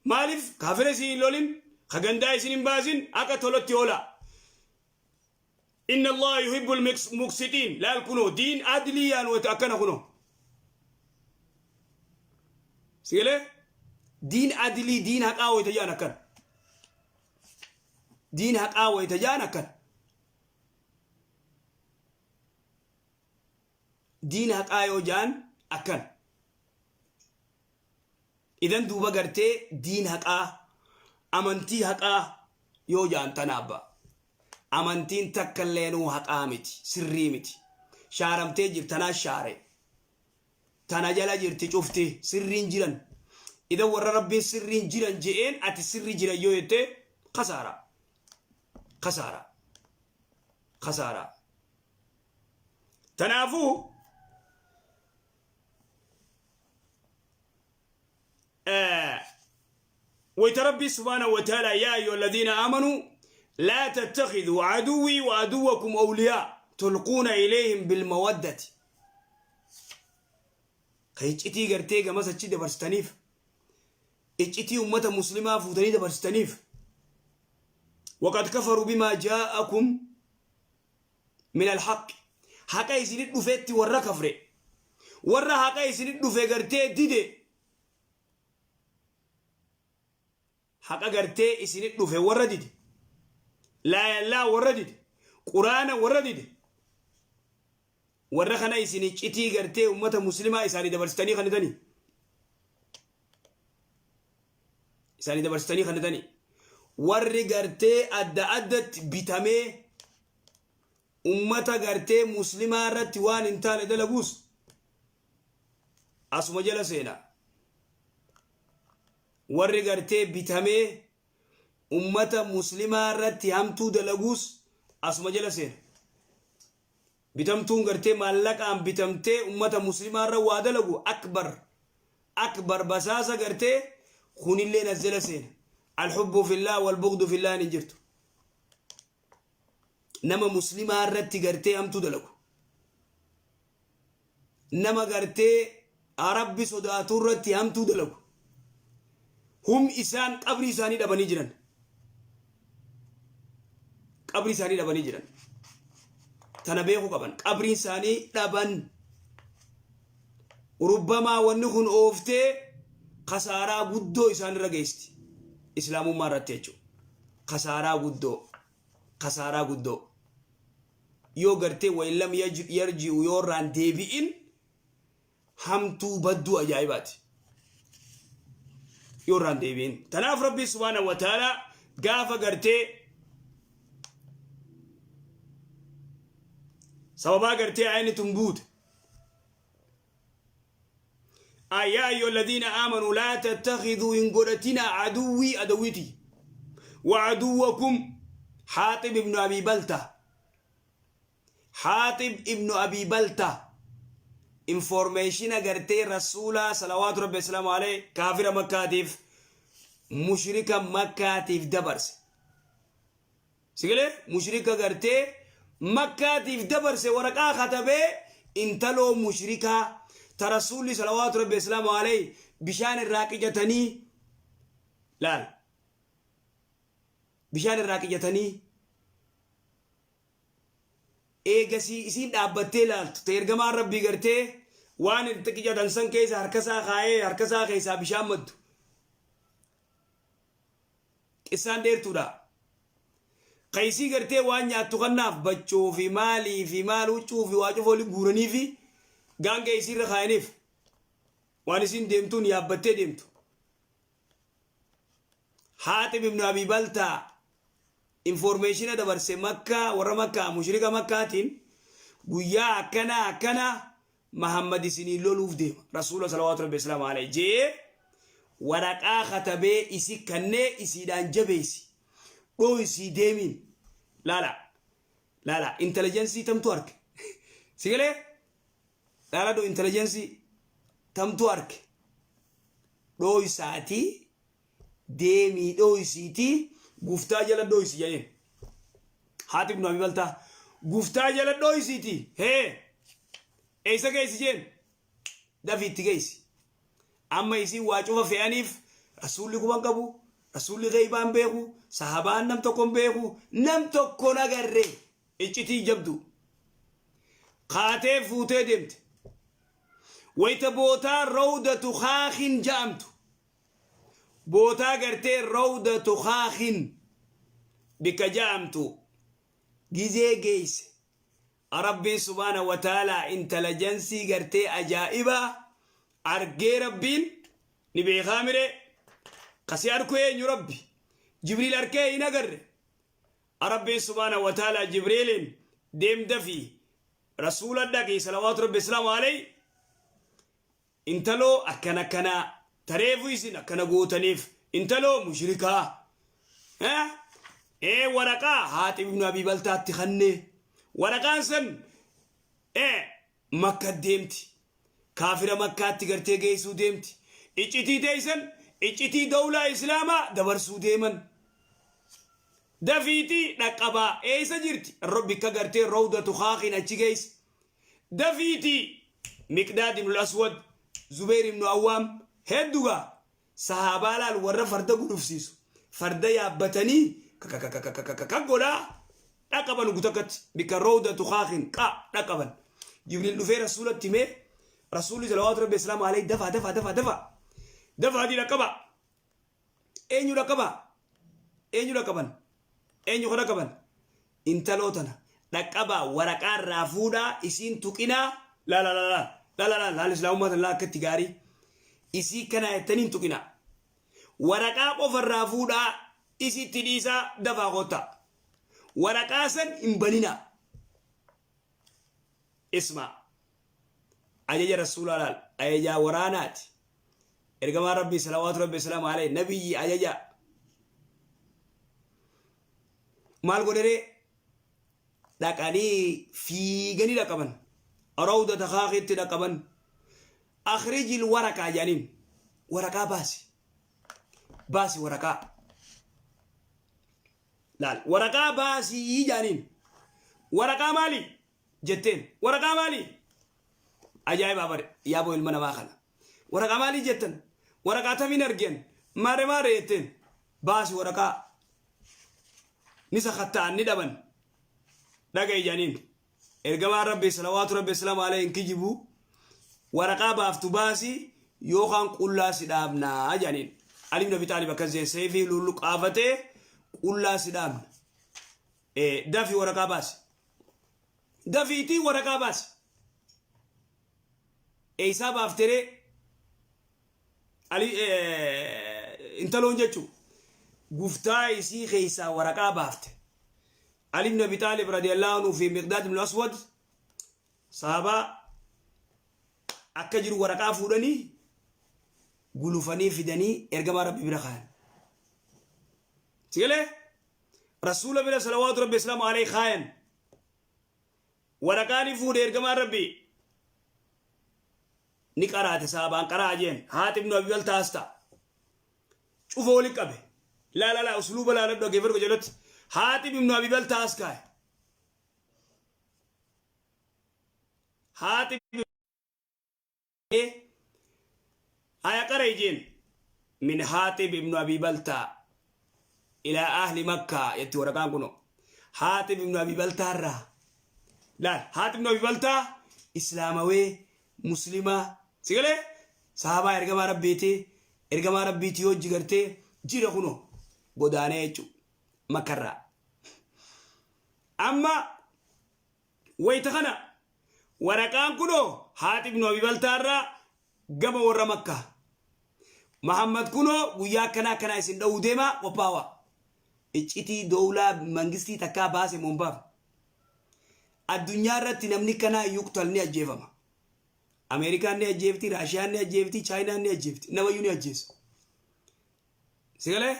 Maaliif kaafira isin hin lolin, ka gandaa isin hin baasin, haqa tolotti oolaa. Inna Allaha yuhibbul muqsitiin. Laal kunoo diin adlii yaan wata akkana kunoo. Sigalee? Diin adlii diin haqaa wayita jaan akkana. Diin haqaa wayita jaan akkana. Diin haqaa yoo jaan akkana. Idan duuba gartee diin haqaa amantii haqaa yoo jaan tana abba. Amantiin takka illeenuu haqaa miti sirrii miti. Shaaramtee jirti tanaa shaare. Tana jala jirti cufti sirriin jiran. Idan warra rabbiin sirriin jiran je'een ati sirri jiran yoo jette kasaara. Kasaara. Kasaara. Tanaafuu wayta rabbii subhaanahu wa ta'ala yaa ayyuha alladhiina aamanuu laa tattakhiduu aduwwii wa aduwwakum awliyaa tulquuna ilayhim bilmawaddati ka iccitii gartee gamas achi dabarsitaniif iccitii ummata muslimaa fuutanii dabarsitaniif waqad kafaruu bimaa jaa'akum min alhaqi haqa isinit dhufetti warra kafre warra haqa isinit dhufe gartee dide haqa gartee isinit dhufe warra dide laayallaa warra dide quraana warra dide warra kana isin iccitii gartee ummata muslimaa isaanii dabarsitanii kanitanii isaanii dabarsitanii kanitanii warri gartee adda addatti bitamee ummata gartee muslimaa irratti waan hin taane dalaguus asuma jala seena warri gartee bitamee ummata muslimaa irratti hamtuu dalaguus asuma jala seena bitamtuun gartee maallaqaan bitamtee ummata muslimaa irra waa dalagu akbar akbar basaasa gartee kunilleen as jala seena alhubbu fillah walbughdu fillah hin jirtu nama muslimaa irratti gartee hamtuu dalagu nama gartee rabbi sodaatu irratti hamtuu dalagu hum isaan qabrii isaanii dhabanii jiran qabrii isaanii dhabanii jiran. Tana beekuu qaban. Qabriin isaanii dhaban. Rubbamaa wanni kun ooftee kasaaraa guddoo isaan irra geessti. Islaamummaa irratti jechuudha. Kasaaraa guddoo. Kasaaraa guddoo. Yoo gartee wayillam yarji'u yoo irraan deebi'in hamtuu badduu ajaa'ibaati. Yoo irraan deebi'in. Tanaaf Rabbi subhaanahu wa ta'ala gaafa gartee sababaa gartee ayni tun buute. Yaa ayyuha alladhiina aamanuu laa tattakhiduu hin godhatinaa aduwwii adawwiiti wa aduwwakum Haaxib ibnu Abii Balta Haaxib ibnu Abii Balta informeeshina gartee rasuulaa salawaatu rabbi wasalaamu alayhi kaafira makkaatiif mushrika makkaatiif dabarse. Sigalee mushrika gartee makkaatiif dabarse waraqaa katabee intaloo mushrikaa ta rasuulli salawaatu rabbi wasalaamu alayhi bishaan irraa qicatanii laal bishaan irraa qicatanii eegasii isiin dhaabbattee laaltu ta ergamaan rabbii gartee waan itti qicatan san keessa harkasaa kaayee harkasaa keessaa bishaan maddu qissaan dheertuudha. Ka isii gartee waan nyaattu kannaaf bachoo fi maalii fi maal huccuu fi waa cufa waliin guuranii fi gaangee isiirra kaayaniif waan isiin deemtuun yaabbattee deemtu. Haaxib ibnu Abii Baltaa informeeshina dabarse Makkaa warra Makkaa mushrika Makkaatiin guyyaa akkanaa akkanaa Mahammad isinii loluuf deema rasuula salawaatu rabbi islaamu alayhi jee waraqaa katabee isi kannee isiidhaan jabeessi dhooysii deemiin laala laala intelligensii tamtu arke sigalee laala dho intelligensii tamtu arke dhooysaatii deemii dhooysiitii guftaa jala dhooysi jedheen haati ibnu abi baltaa guftaa jala dhooysiitii hee eessa geessi jeen dafii itti geessi amma isiin waa cufa fe'aniif rasuulli quban qabu rasuulli geeybaan beeku sahabaan nam tokko hin beeku nam tokko hin agarre iccitii jabdu kaatee fuutee deemte wayta bootaa rawdatu kaakin ja'amtu bootaa gartee rawdatu kaakin bikka ja'amtu gizee geeyse Rabbiin subhaana wa ta'aalaa intalajansii gartee ajaa'ibaa argee Rabbiin ni beekaa miree kasi arku eenyu Rabbi Jibriil arkee hin agarre Rabbiin subhaana wa ta'aalaa Jibriiliin deem dafii rasuula dhaqii salawaatu Rabbi islaamu alayhi Intaloo akkana akkanaa ta reefu isin akkana gootaniif intaloo mushrikaa ee waraqaa Haaxib ibnu Abii Baltaatti kannee waraqaan san ee makka deemti kaafira makkaatti gartee geessuu deemti iccitii teessan iccitii dawlaa islaamaa dabarsuu deeman dafiitii dhaqqabaa eessa jirti bikka gartee rawdatu kaakin achi geesse Dafiitii Miqdaad ibnul Aswad, Zubayr ibnu Awwaam heddu gaa sahaabaa laal warra farda gulufsiisu farda yaabbatanii kakakakakakakak godhaa dhaqaban gutakkatti bikka rawdatu kaakin qa dhaqaban Jibriil dhufee rasuulatti himee rasuulli salawaatu rabbi islaamu alayhi dafaa dafaa dafaa dafaa dafaatii dhaqaba eenyu dhaqaba eenyu dhaqaban eenyu ka dhaqaban intaloo tana dhaqqabaa waraqaa irraa fuudhaa isiin tuqinaa la la la la la la la laal islaamummaa tana laa akkatti gaarii isii kanaa jettanii hin tuqinaa waraqaa qofa irraa fuudhaa isitti dhiisaa dafaa kottaa waraqaa san hin baninaa ismaa ajaja rasuulaa laal ajajaa waraanaati ergamaa rabbii salawaatu rabbi salaamu alayhi nabiyyi ajaja maal godheree dhaqanii fiiganii dhaqaban rawdata kaakitti dhaqaban akhrijil waraqaa jedhaniin waraqaa baasi baasi waraqaa laal waraqaa baasii jedhaniin waraqaa maali jetteen waraqaa maali ajaa'ibaa bare yaaboo ilma namaa kana waraqaa maalii jettan waraqaa tamiin argeen maare maare jetteen baasi waraqaa ni sakatta'an ni dhaban dhaga'i jedhaniin. Ergamaan Rabbii salawaatu Rabbi islaam alayhi hin kijibu. Waraqaa baaftu baasi yookaan qullaa si dhaabnaa jedhaniin. Ali ibn Abi Xaalib akkas jedhe, seefii lulluqaafatee qullaa si dhaabna. Dafi waraqaa baasi. Dafiitii waraqaa baasi. Eeysaa baafteree Ali intaloon jechuun guftaa isii keessaa waraqaa baafte. Ali ibn Abi Xaalib radiyallahu anhu fi Miqdaad ibn Aswad sahabaa akka jiru waraqaa fuudhanii gulufanii fidanii ergamaa Rabbi bira kaayan. Sigalee Rasuula bira salawaatu Rabbi islaamu alayhi kaayan. Waraqaa ni fuudhe ergamaan Rabbii. Ni qaraate sahabaan qaraa jeen. Haati ibnu Abi Baltaas ta'a. Cufa wali qabe. Laa laa laa usluuba laaladhu dhageeffadhu qajeelatti. Haati ibnu Abi Baltaas kaaye. Haati haya qara jeen. Min Haatib ibnu Abi Baltaa ilaa ahli Makkaa jetti waraqaan kunoo. Haatib ibnu Abi Baltaa irraa. Laal Haatib ibnu Abi Baltaa islaamawee muslimaa si galee sahabaa ergamaa rabbiiti ergamaa rabbiiti hojji gartee jira kunoo godaanee jechuudha makkarraa. Amma wayita kana waraqaan kunoo Haatib ibnu Abi Baltaa irraa gama warra Makkaa. Mahammad kunoo guyyaa akkanaa akkanaa isin dha'uu deemaa qophaawaa. Iccitii dowlaa mangistii takkaa baase moo hin baafne? Addunyaa irratti namni kanaa yuqtal ni ajjeefama. Ameerikaan ni ajjeefti, Raashiyaan ni ajjeefti, Chaayinaan ni ajjeefti. Namayyuu ni ajjeesa. Si galee?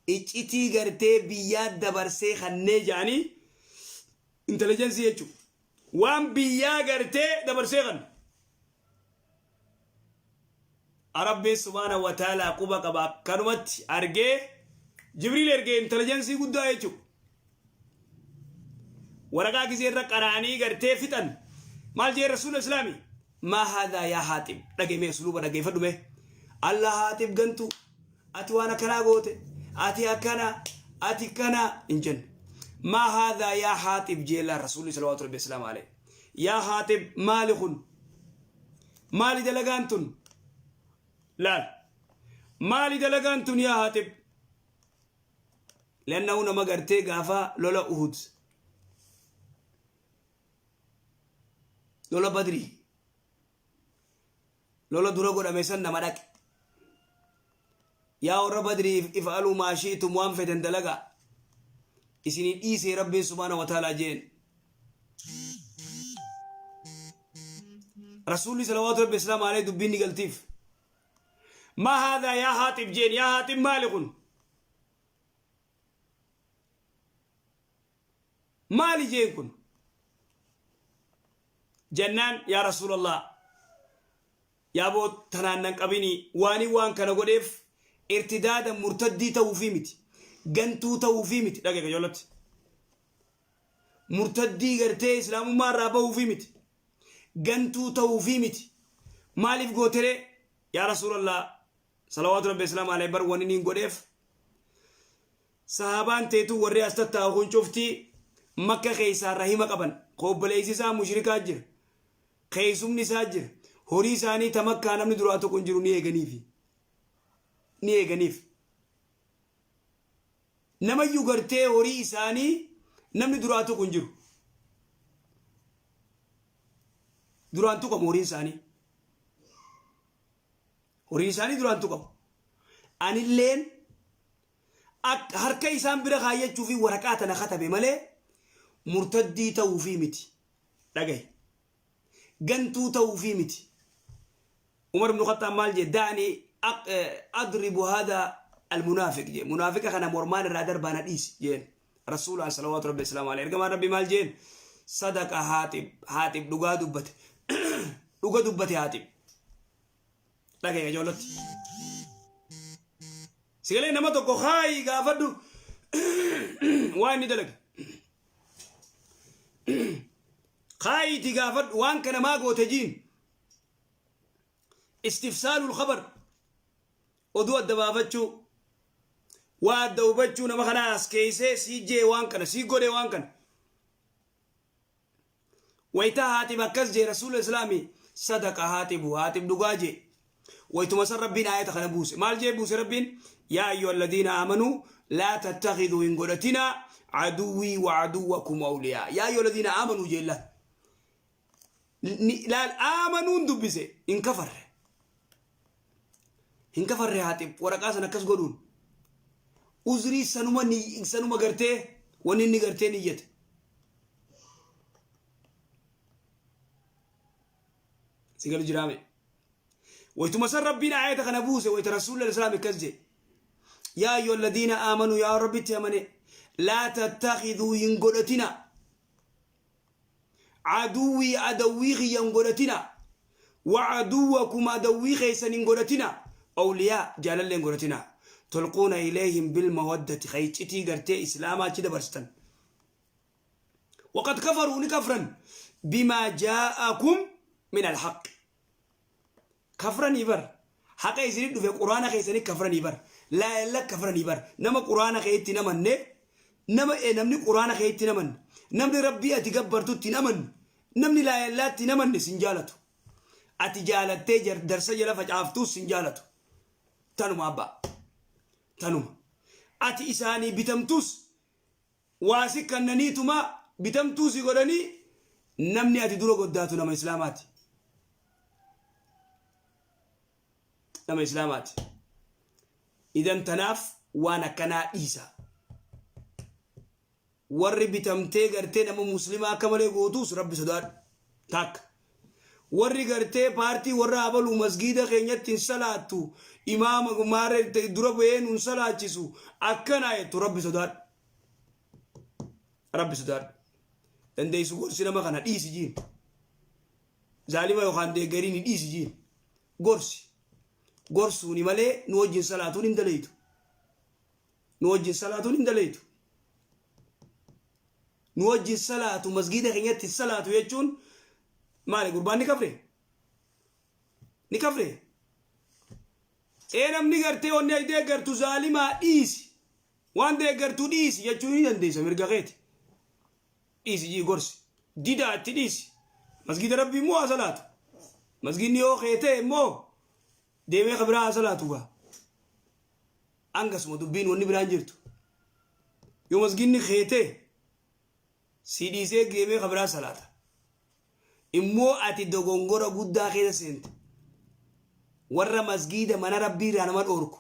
Iccitii gartee biyyaa dabarsee kannee jedhanii intelligensii jechuudha. Waan biyyaa gartee dabarsee kan. Rabbiin subhaana wa ta'ala quba qaba akkanumatti argee Jibriil ergee intelligensii guddaa jechuudha. Waraqaa gisee irra qara'anii gartee fixan maal jee rasuula islaami maa haadhaa yaa Haaxib dhagee mee usluuba dhageeffadhu mee Allah Haaxib gantu ati waan akkanaa goote ati akkana ati kana hin jenne maa haadhaa yaa Haaxib jeellaa rasuulli salawaatu rabbi islaam alayhi yaa Haaxib maali kun maali dalagaan tun laal maali dalagaan tun yaa Haaxib Lannahu nama gartee gaafa lola Uhud lola Badrii lola dura godhame san nama dhaqe. Yaa warra Badrii if'aluu maa shi'tum waan fetan dalagaa isinii dhiisee Rabbiin subhaana wa ta'aalaa jeen. Rasuulli salawaatu Rabbi islaam alayhi dubbiin ni galtiif. Maa haadhaa yaa Haaxib jeen yaa Haaxib maali kun? Maali jeen kun? Jennaan yaa Rasuulallah yaa boo tanaan nan qabinii waanii waan kana godheef irtidaada murtaddii ta'uufii miti gantuu ta'uufii miti dhagee qajeelatti murtaddii gartee islaamummaa irraa bahuufii miti gantuu ta'uufii miti maaliif gooteree yaa Rasuulallah salawaatu rabbi islaam alayhi bar wani niin godheef sahaabaan teetuu warri as tattaa'u kun cufti Makka keessaa rahima qaban ka obboleessi isaa mushrikaa jira keessumni isaa jira horii isaanii ta Makkaa namni duraa tokko hin jiru ni eeganiifi ni eeganiif namayyuu gartee horii isaanii namni duraa tokko hin jiru duraan tuqamu horiin isaanii Horiin isaanii duraan tuqamu. Anilleen akka harka isaan bira kaayyachuu fi waraqaa tana katabe malee murtaddii ta'uu fi miti. Dhagahi. Gantuu ta'uu fi miti. Umar ibn Khattaab maal jedhe da'anii adribu hada almunaafiq jedhe. Munaafiqa kana mormaan irraa darbaa na dhiisi jeen. Rasuulaan salawaatu rabbi islaamu alayhi. Ergamaan rabbi maal jeen? Sadaqa Haaxib. Haaxib dhugaa dubbate. Dhuga dubbate Haaxib. Dhagaye ijoollatti. Sigalee nama tokko kaayi gaafadhu waan inni dalage. Kaayiiti gaafadhu waan kana maa goote jiin. Istifsaalul khabar oduu adda baafachuu. Waa adda hubachuu nama kanaa as keeysee sii jee waan kana sii godhe waan kana. Wayta Haaxib akkas jee Rasuula Islaami sadaqa Haaxibu Haaxib dhugaa jee. Waytuma san Rabbiin aayata kana buuse. Maal jee buuse Rabbiin? Yaa ayyuha alladhiina aamanuu laa tattakhiduu hin godhatinaa aduwwii wa aduwwakum awliyaa. Yaa ayyuha alladhiina aamanuu jee laal. Laal aamanuun dubbise hin kafarre. Hin kafarre Haaxib waraqaa san akkas godhuun. Uzrii sanuma sanuma gartee wanni inni gartee niyyate. Si galu jiraame. Waytuma san Rabbiin aayata kana buuse wayta Rasuulli Islaam akkas jedhe. Yaa ayyuha alladhiina aamanuu yaa Rabbitti amane laa tattakhiduu hin godhatina. Aduwwii adawwii kiyya hin godhatina. Wa aduwwakum adawwii keessan hin godhatina. Awliyaa jaalallee hin godhatina. Tulquuna ilayhim bil mawaddati ka iccitii gartee Islaamaa achi dabarsitan. Waqad kafaruu ni kafran bimaa jaa'akum min alhaq. Kafranii bar haqa isinit dhufe quraana keessani kafranii bar laa illa kafranii bar nama quraana keetti hin amanne nama namni quraana keetti hin amanne namni rabbii ati gabbartutti hin amanne namni laa illaatti hin amanne sin jaalatu ati jaalattee darsa jala facaaftuus sin jaalatu tanuma abbaa tanuma ati isaanii bitamtuus Waa si kannaniituma bitamtuu si godhanii namni ati dura goddaatu nama islaamaati. Nama islaamaati. Idan tanaaf waan akkanaa dhiisa. Warri bitamtee gartee nama muslimaa akka malee gootuus rabbi sodaadhu. Takka. Warri gartee paartii warra abaluu masgiida keenyatti hin salaattu imaama maarree dura bu'ee nun salaachisu akkanaa jettu rabbi sodaadhu. Rabbi sodaadhu. Dandeessu gorsi nama kana dhiisi jiin. Zaalima yookaan deeggariin hin dhiisi jiin. Gorsi. Gorsuuni malee nu wajjin salaatuun hin daleeytu. Nu wajjin salaatuun hin daleeytu. Nu wajjin salaatu masgiida keenyatti salaatu jechuun maali gurbaan ni kafre? Ni kafre? Ee namni gartee wanni ati deeggartu zaalimaa dhiisi. Waan deeggartu dhiisi jechuu ni dandeessa mirga keeti. Dhiisi jii gorsi. Didaa itti dhiisi. Masgiida rabbii immoo haa salaatu. Masgiidni yoo kee ta'e immoo deemee ka biraa haa salaatu gaa. Hangasuma dubbiin wanni biraan jirtu. Yoo masgiidni kee ta'e si dhiisee deemee ka biraa salaata. Immoo ati dogongora guddaa keessa seente. Warra masgiida mana rabbii irraa nama dhoorku.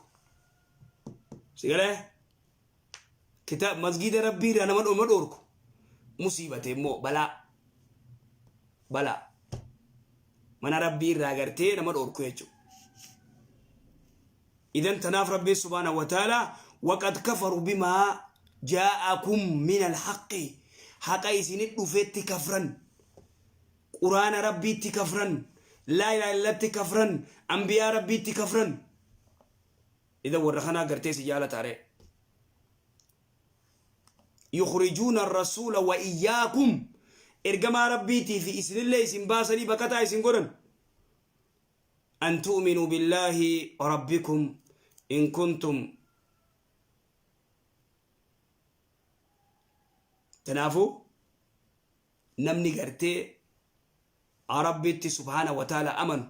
Si galee? Kitaab masgiida rabbii irraa nama dhoorku. Musiibate immoo balaa. Balaa. Mana rabbii irraa gartee nama dhoorku jechuudha. Idan tanaaf rabbiin subhaanahu wa ta'ala waqad kafaru bimaa jaa'akum min alhaqqi haqa isinit dhufetti kafran quraana rabbiitti kafran laa ilaaha illatti kafran anbiyaa rabbiitti kafran idan warra kanaa gartee si jaalata ree yukhrijuuna arrasuula wa iyyaakum ergamaa rabbiitii fi isinillee isin baasanii baqataa isin godhan An tu'minuu billaahi rabbikum in kuntum Tanaafuu namni gartee Rabbitti subhaana wa ta'ala amanu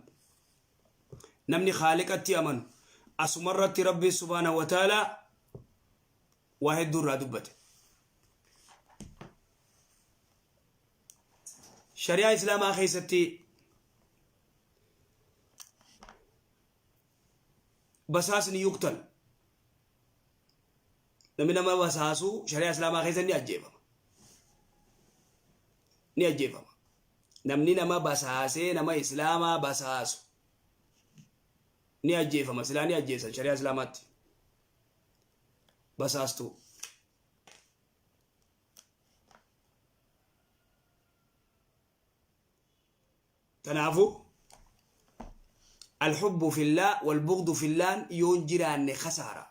namni khaaliqatti amanu asumarratti Rabbi subhaana wa ta'ala waa hedduu irraa dubbate. Shari'aa Islaamaa keessatti basaasni yuqtal namni nama basaasu shari'aa Islaamaa keessa ni ajjeefama. Ni ajjeefama. Namni nama basaasee nama Islaamaa basaasu ni ajjeefama. Silaa ni ajjeesan shari'aa Islaamaatti. Basaastuu. Kanaafuu alhubbu fillaa walbughdu fillaan yoon jiraanne kasaara.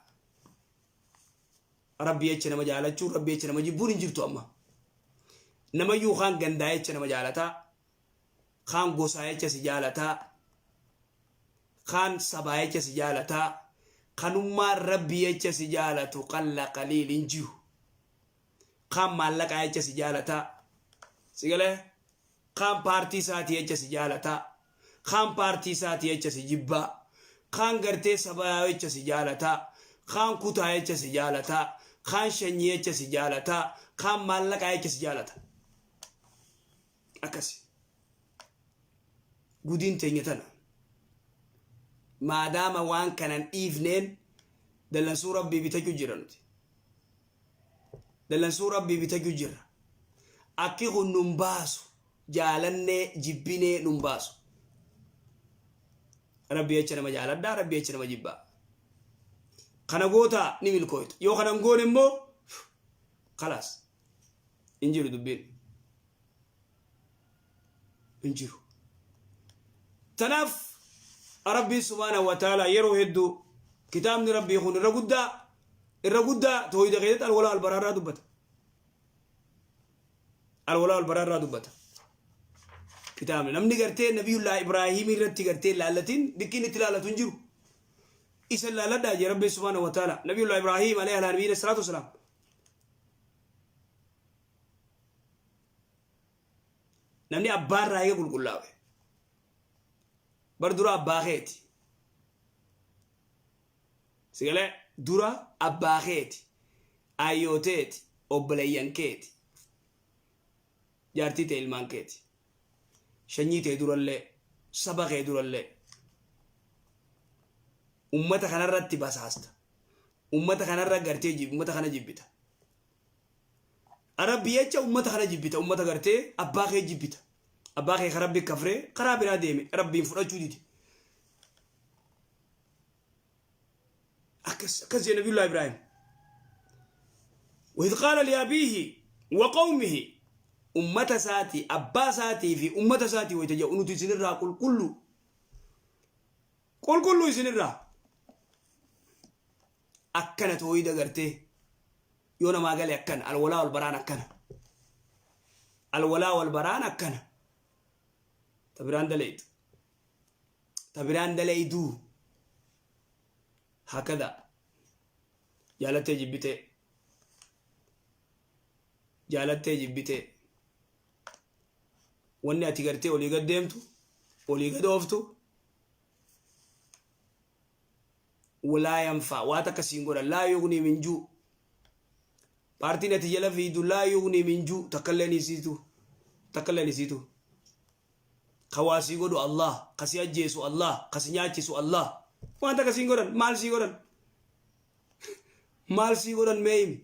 Rabbi jecha nama jaalachuun rabbi jecha nama jibbuun hin jirtu amma. Namayyuu kaan gandaa jecha nama jaalataa, kaan gosaa jecha si jaalataa, kaan sabaa jecha si jaalataa, Kanummaan Rabbii jecha si jaalatu qalla qaliil hin jiru. Kaan maallaqaa jecha si jaalataa. Si galee? Kaan paartii isaatii jecha si jaalataa. Kaan paartii isaatii jecha si jibbaa. Kaan gartee sabaa jecha si jaalataa. Kaan kutaa jecha si jaalataa. Kaan shanyii jecha si jaalataa. Kaan maallaqaa jecha si jaalata. Akkasi. Gudiin teenya tana. Maadaama waan kanan dhiifneen dallansuu Rabbii bitachuu jira nuti. Dallansuu Rabbii bitachuu jirra. Akki kun nun baasu jaalannee jibbinee nun baasu. Rabbi jecha nama jaaladhaa, Rabbi jecha nama jibbaa. Kana gootaa ni milkooyta. Yoo kana hin goone immoo kalaas hin jiru dubbiin. Hin jiru. Tanaaf Rabbiin subhaanahu wa ta'ala yeroo hedduu kitaabni Rabbii kun irra guddaa irra guddaa tooyida keessatti alwalaa albaraa irraa dubbata. Alwalaa albaraa irraa dubbata. Kitaabni namni gartee Nabiyullaa Ibraahiim irratti gartee laallatiin dikkiin itti laallatu hin jiru. Isa laalladhaa jee Rabbiin subhaanahu wa ta'ala Nabiyullaa Ibraahiim alayhi alaa nabiyyiina salaatu wasalaam. Namni abbaa irraa eega qulqullaawe. Bar dura abbaa keeti. Sigalee dura abbaa keeti. Ayyoo teeti. Obboleeyyan keeti. Jaartii tee ilmaan keeti. Shanyii tee durallee. Saba kee durallee. Ummata kanarratti basaasta. Ummata kanarra gartee ummata kana jibbita. Rabbi jecha ummata kana jibbita ummata gartee abbaa kee jibbita abbaa kee ka rabbi kafree karaa biraa deeme rabbiin fudhachuu dide akkas akkas jee nabiyullah ibraahim وإذ قال لأبيه وقومه ummata isaatii abbaa isaatii fi ummata isaatii wayita jedhu nuti isinirraa qulqullu qulqullu isinirraa Akkana tooyida gartee yoo namaa gale akkana alwalaa wal baraan akkana alwalaa wal baraan akkana ta biraan dalaydu ta biraan dalayduu hakada jaalattee jibbitee jaalattee jibbitee wanni ati gartee olii gad deemtu olii gad ooftu Laa yanfaa waa takka siin godhan laa yugnii min juu paartiin ati jala fiidu laa yugnii min juu takkalleen isiitu takkalleen isiitu ka waa sii godhu Allah ka si ajjeesu Allah ka si nyaachisu Allah waan takka siin godhan maal sii godhan maal sii godhan mee himi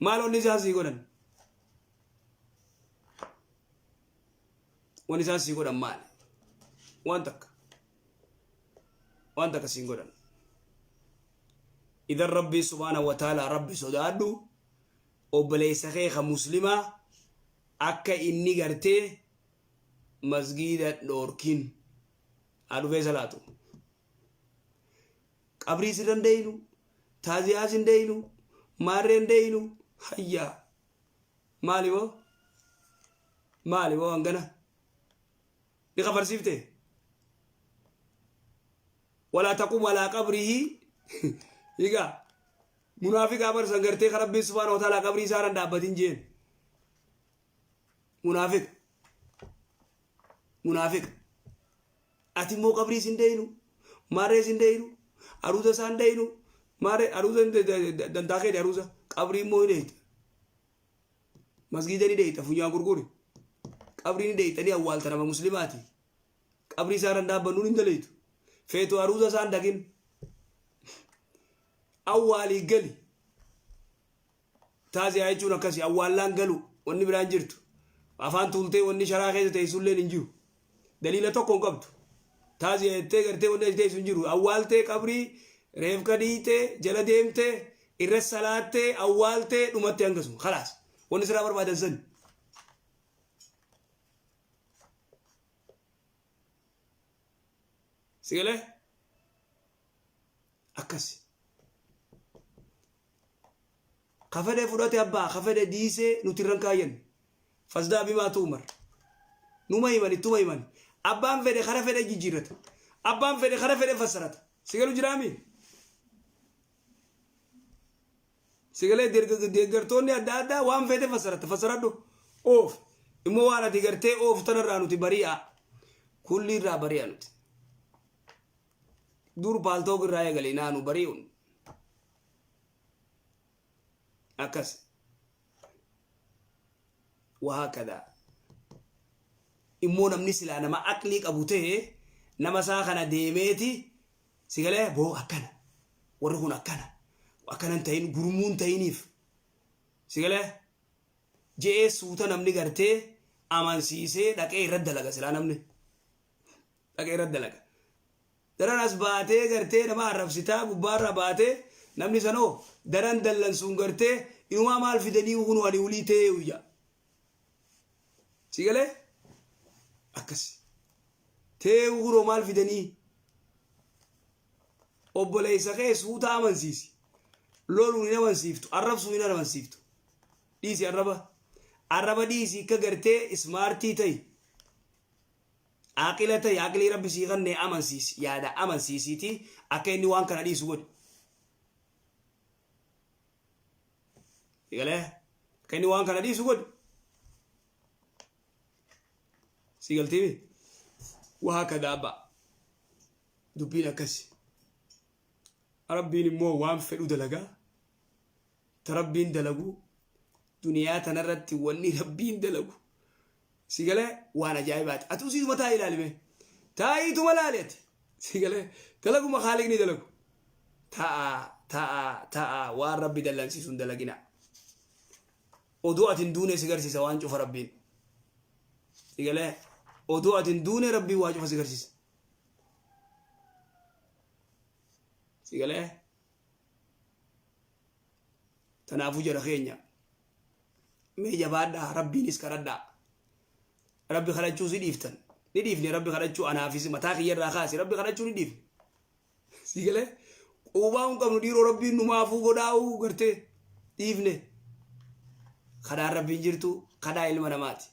maal onni isaan sii godhan Wanni isaan sii godhan maali? Waan takka. Waan takka siin godhan. Idan Rabbii subhaanahu wa ta'ala Rabbi sodaadhu obboleessa kee ka muslimaa akka inni gartee masgiida dhoorkin haa dhufee salaatu. Qabrii sirra hin deeynu, taaziyaas hin deeynu, maarree hin deeynu, hayyaa. Maali boo? Maali boo hangana? Ni kafarsiifte? Walaa taqum alaa qabrihi Egaa munaafiqaa barsan gartee kan Rabbiin subhaanahu wa ta'ala qabrii isaa irra hin dhaabbatin jeen. Munaafiqa. Munaafiqa. Ati immoo qabrii isin deeynu, maarree isin deeynu, aruuza isaan deeynu, maarree aruuza dantaa keeti aruuza, qabrii immoo ni deeyta. Masgiida ni deeyta funyaan gurguri. Qabrii ni deeyta ni awwaalta nama muslimaati. Qabrii isaa irra hin dhaabbannuun hin daleeytu. Feetu aruuza isaan dhaqin. Awwaalii gali. Taaziyaa jechuun akkasi awwaallaan galu wanni biraan jirtu. Afaan tuultee wanni sharaa keessa teessulleen hin jiru. Daliila tokko hin qabdu. Taaziyaa jettee gartee wanni achi teessu hin jiru. Awwaaltee qabrii reefka dhiiytee jala deemtee irra salaattee awwaaltee dhumatte hangasuma. Kalaas wanni sirraa barbaadan sani. Si galee? Akkasi. Ka fedhe fudhate abbaa, ka fedhe dhiisee nuti irra hin kaayyannu. Fasdaa bimaa tu'umar. Numa himan ittuma himan. Abbaan fedhe kara fedhe jijjiirrata. Abbaan fedhe kara fedhe fassarata. Si galu jiraami? Si galee deeggartoonni adda addaa waan feete fassaratta fassaradhu oof immoo waan ati gartee oof tanarraa nuti bari'a kulli irraa bari'a nuti. Dur paaltook irraa eegale naanu bari'uun akkas wahaakada immoo namni silaa nama aqlii qabu ta'e nama isaa kana deemeeti si galee boo akkana warri kun akkana akkana hin ta'in gurmuu hin ta'iniif si galee je'ee suuta namni gartee amansiisee dhaqee irra dalaga silaa namni dhaqee irra dalaga. Daran as baatee gartee nama arrabsitaa gubbaarra baatee namni sanoo daran dallansuun gartee inumaa maal fidanii kunu ani ulii ta'ee uyya. Si galee? Akkas. Ta'ee kunoo maal fidanii? Obboleessa kee suuta amansiisi. Loluun hin amansiiftu, arrabsuun hin amansiiftu. Dhiisi arraba. Arraba dhiisi akka gartee ismaartii ta'i. Aaqila ta'i, aqlii Rabbi sii kanne amansiisi, yaada amansiisiiti akka inni waan kana dhiisu godhi. Galee akka inni waan kana dhiisu godhi. Si galtiimi? Waa akka abba. Dubbiin akkasi. Rabbiin immoo waan fedhu dalagaa. Ta Rabbiin dalagu duniyaa tanarratti wanni Rabbiin dalagu si galee waan ajaa'ibaati. Ati usiituma taa'ii ilaali mee. Taa'iituma ilaali ati. Si galee dalaguma kaaliqni dalagu. Ta'a ta'a ta'a waan Rabbi dallansiisu hin dalagina. Odoo ati hin duune si garsiisa waan cufa Rabbiin. Si galee odoo ati hin duune Rabbiin waa cufa si garsiisa. Si galee Tanaafuu jara keenya mee jabaadhaa Rabbiinis kadhadhaa. Rabbi kadhachuu si dhiiftan. Ni dhiifne Rabbi kadhachuu anaafis mataa kiyya irraa kaasi Rabbi kadhachuu ni dhiifne. Si galee quubaa hin qabnu dhiiroo Rabbiin numaafuu godhaa'uu gartee dhiifne. Kadhaan Rabbiin jirtu kadhaa ilma namaati.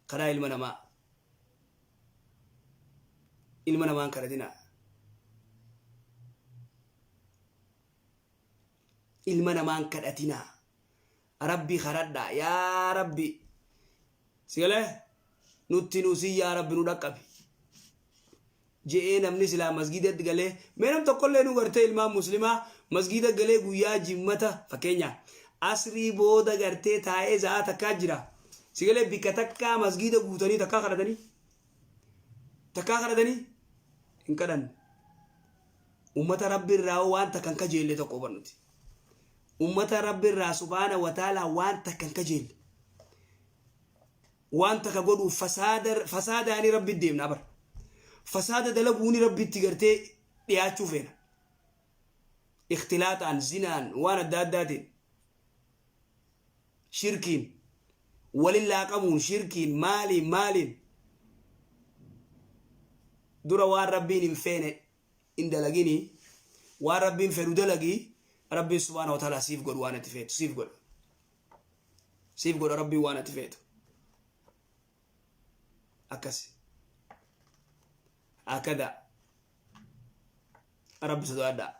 Kadhaa ilma namaa. Ilma namaan kadhatinaa. Ilma namaan kadhatinaa. Rabbi kadhadhaa yaa Rabbi. Si galee nutti nusi yaa Rabbi nu dhaqqabi. Je'ee namni silaa masgiidatti galee mee nam tokkollee nu gartee ilmaan muslimaa masgiida galee guyyaa jimmata fakkeenya asrii booda gartee taa'ee za'aa takkaa jira. Si galee bikka takkaa masgiida guutanii takkaa kadhatanii takkaa kadhatanii hin kadhanne. Ummata Rabbi irraa waan takka hin kajeelle tokko hubannuti. Nuti. Ummata Rabbi irraa subhaana wa ta'ala waan takka hin kajeelle. Waan takka godhuuf fasaada fasaadaanii Rabbi deemna bar. Fasaada dalaguuni Rabbitti gartee dhiyaachuu feena. Ikhtilaaxaan, zinaan, waan adda addaatiin. Shirkiin, walin laaqamuun, shirkiin, maaliin, maaliin. Dura waan Rabbiin hin feene hin dalagini, waan Rabbiin fedhu dalagi, Rabbiin subhaana wa ta'ala siif godhu waan ati feetu, siif godha. Siif godha Rabbiin waan ati feetu. Akkas. Akkada. Rabbi sodaadhaa.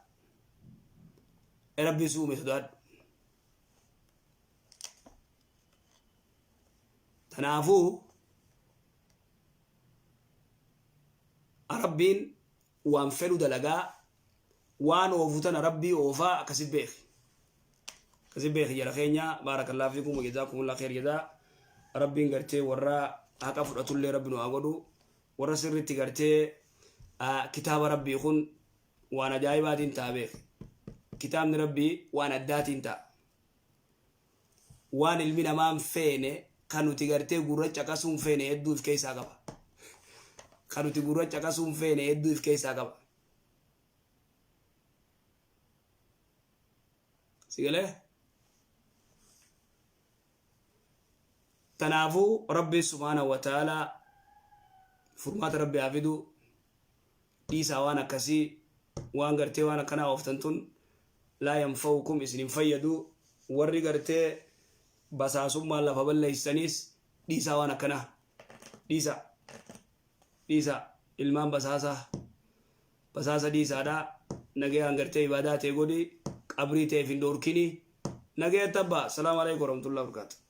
Rabbi si uume sodaadhu. Tanaafuu Rabbiin waan fedhu dalagaa waan oofu tana Rabbii oofaa akkasi beeki. Akkasi beeki jara keenya baarakallaa fiikum wa jazaakumullah kheer jazaa. Rabbiin gartee warra haqa fudhatullee Rabbi nu haa godhu. Warra sirriitti gartee kitaaba Rabbii kun waan ajaa'ibaatiin ta'a beeki. Kitaabni Rabbii waan addaatiin ta'a. Waan ilmi namaa hin feene kan nuti gartee gurra caqasuu hin feene hedduu if keessaa qaba. Kan nuti gurra caqasuu hin feene hedduu if keessaa qaba. Si galee? Tanaafuu Rabbiin subhaanahu wa ta'aalaa furmaata Rabbi haa fidu. Dhiisaa waan akkasii waan gartee waan akkanaa ooftan tun laa yanfa'ukum isin hin fayyadu warri gartee basaasummaan lafa balleessitaniis dhiisaa waan akkanaa dhiisaa dhiisaa ilmaan basaasaa. Basaasa dhiisaadha. Nagayaan gartee ibaadaa tee godhi. Qabrii teef hin dhoorkini. Nagayatti abbaa. Salaamu alaikum warahmatullahi wabarakatuh.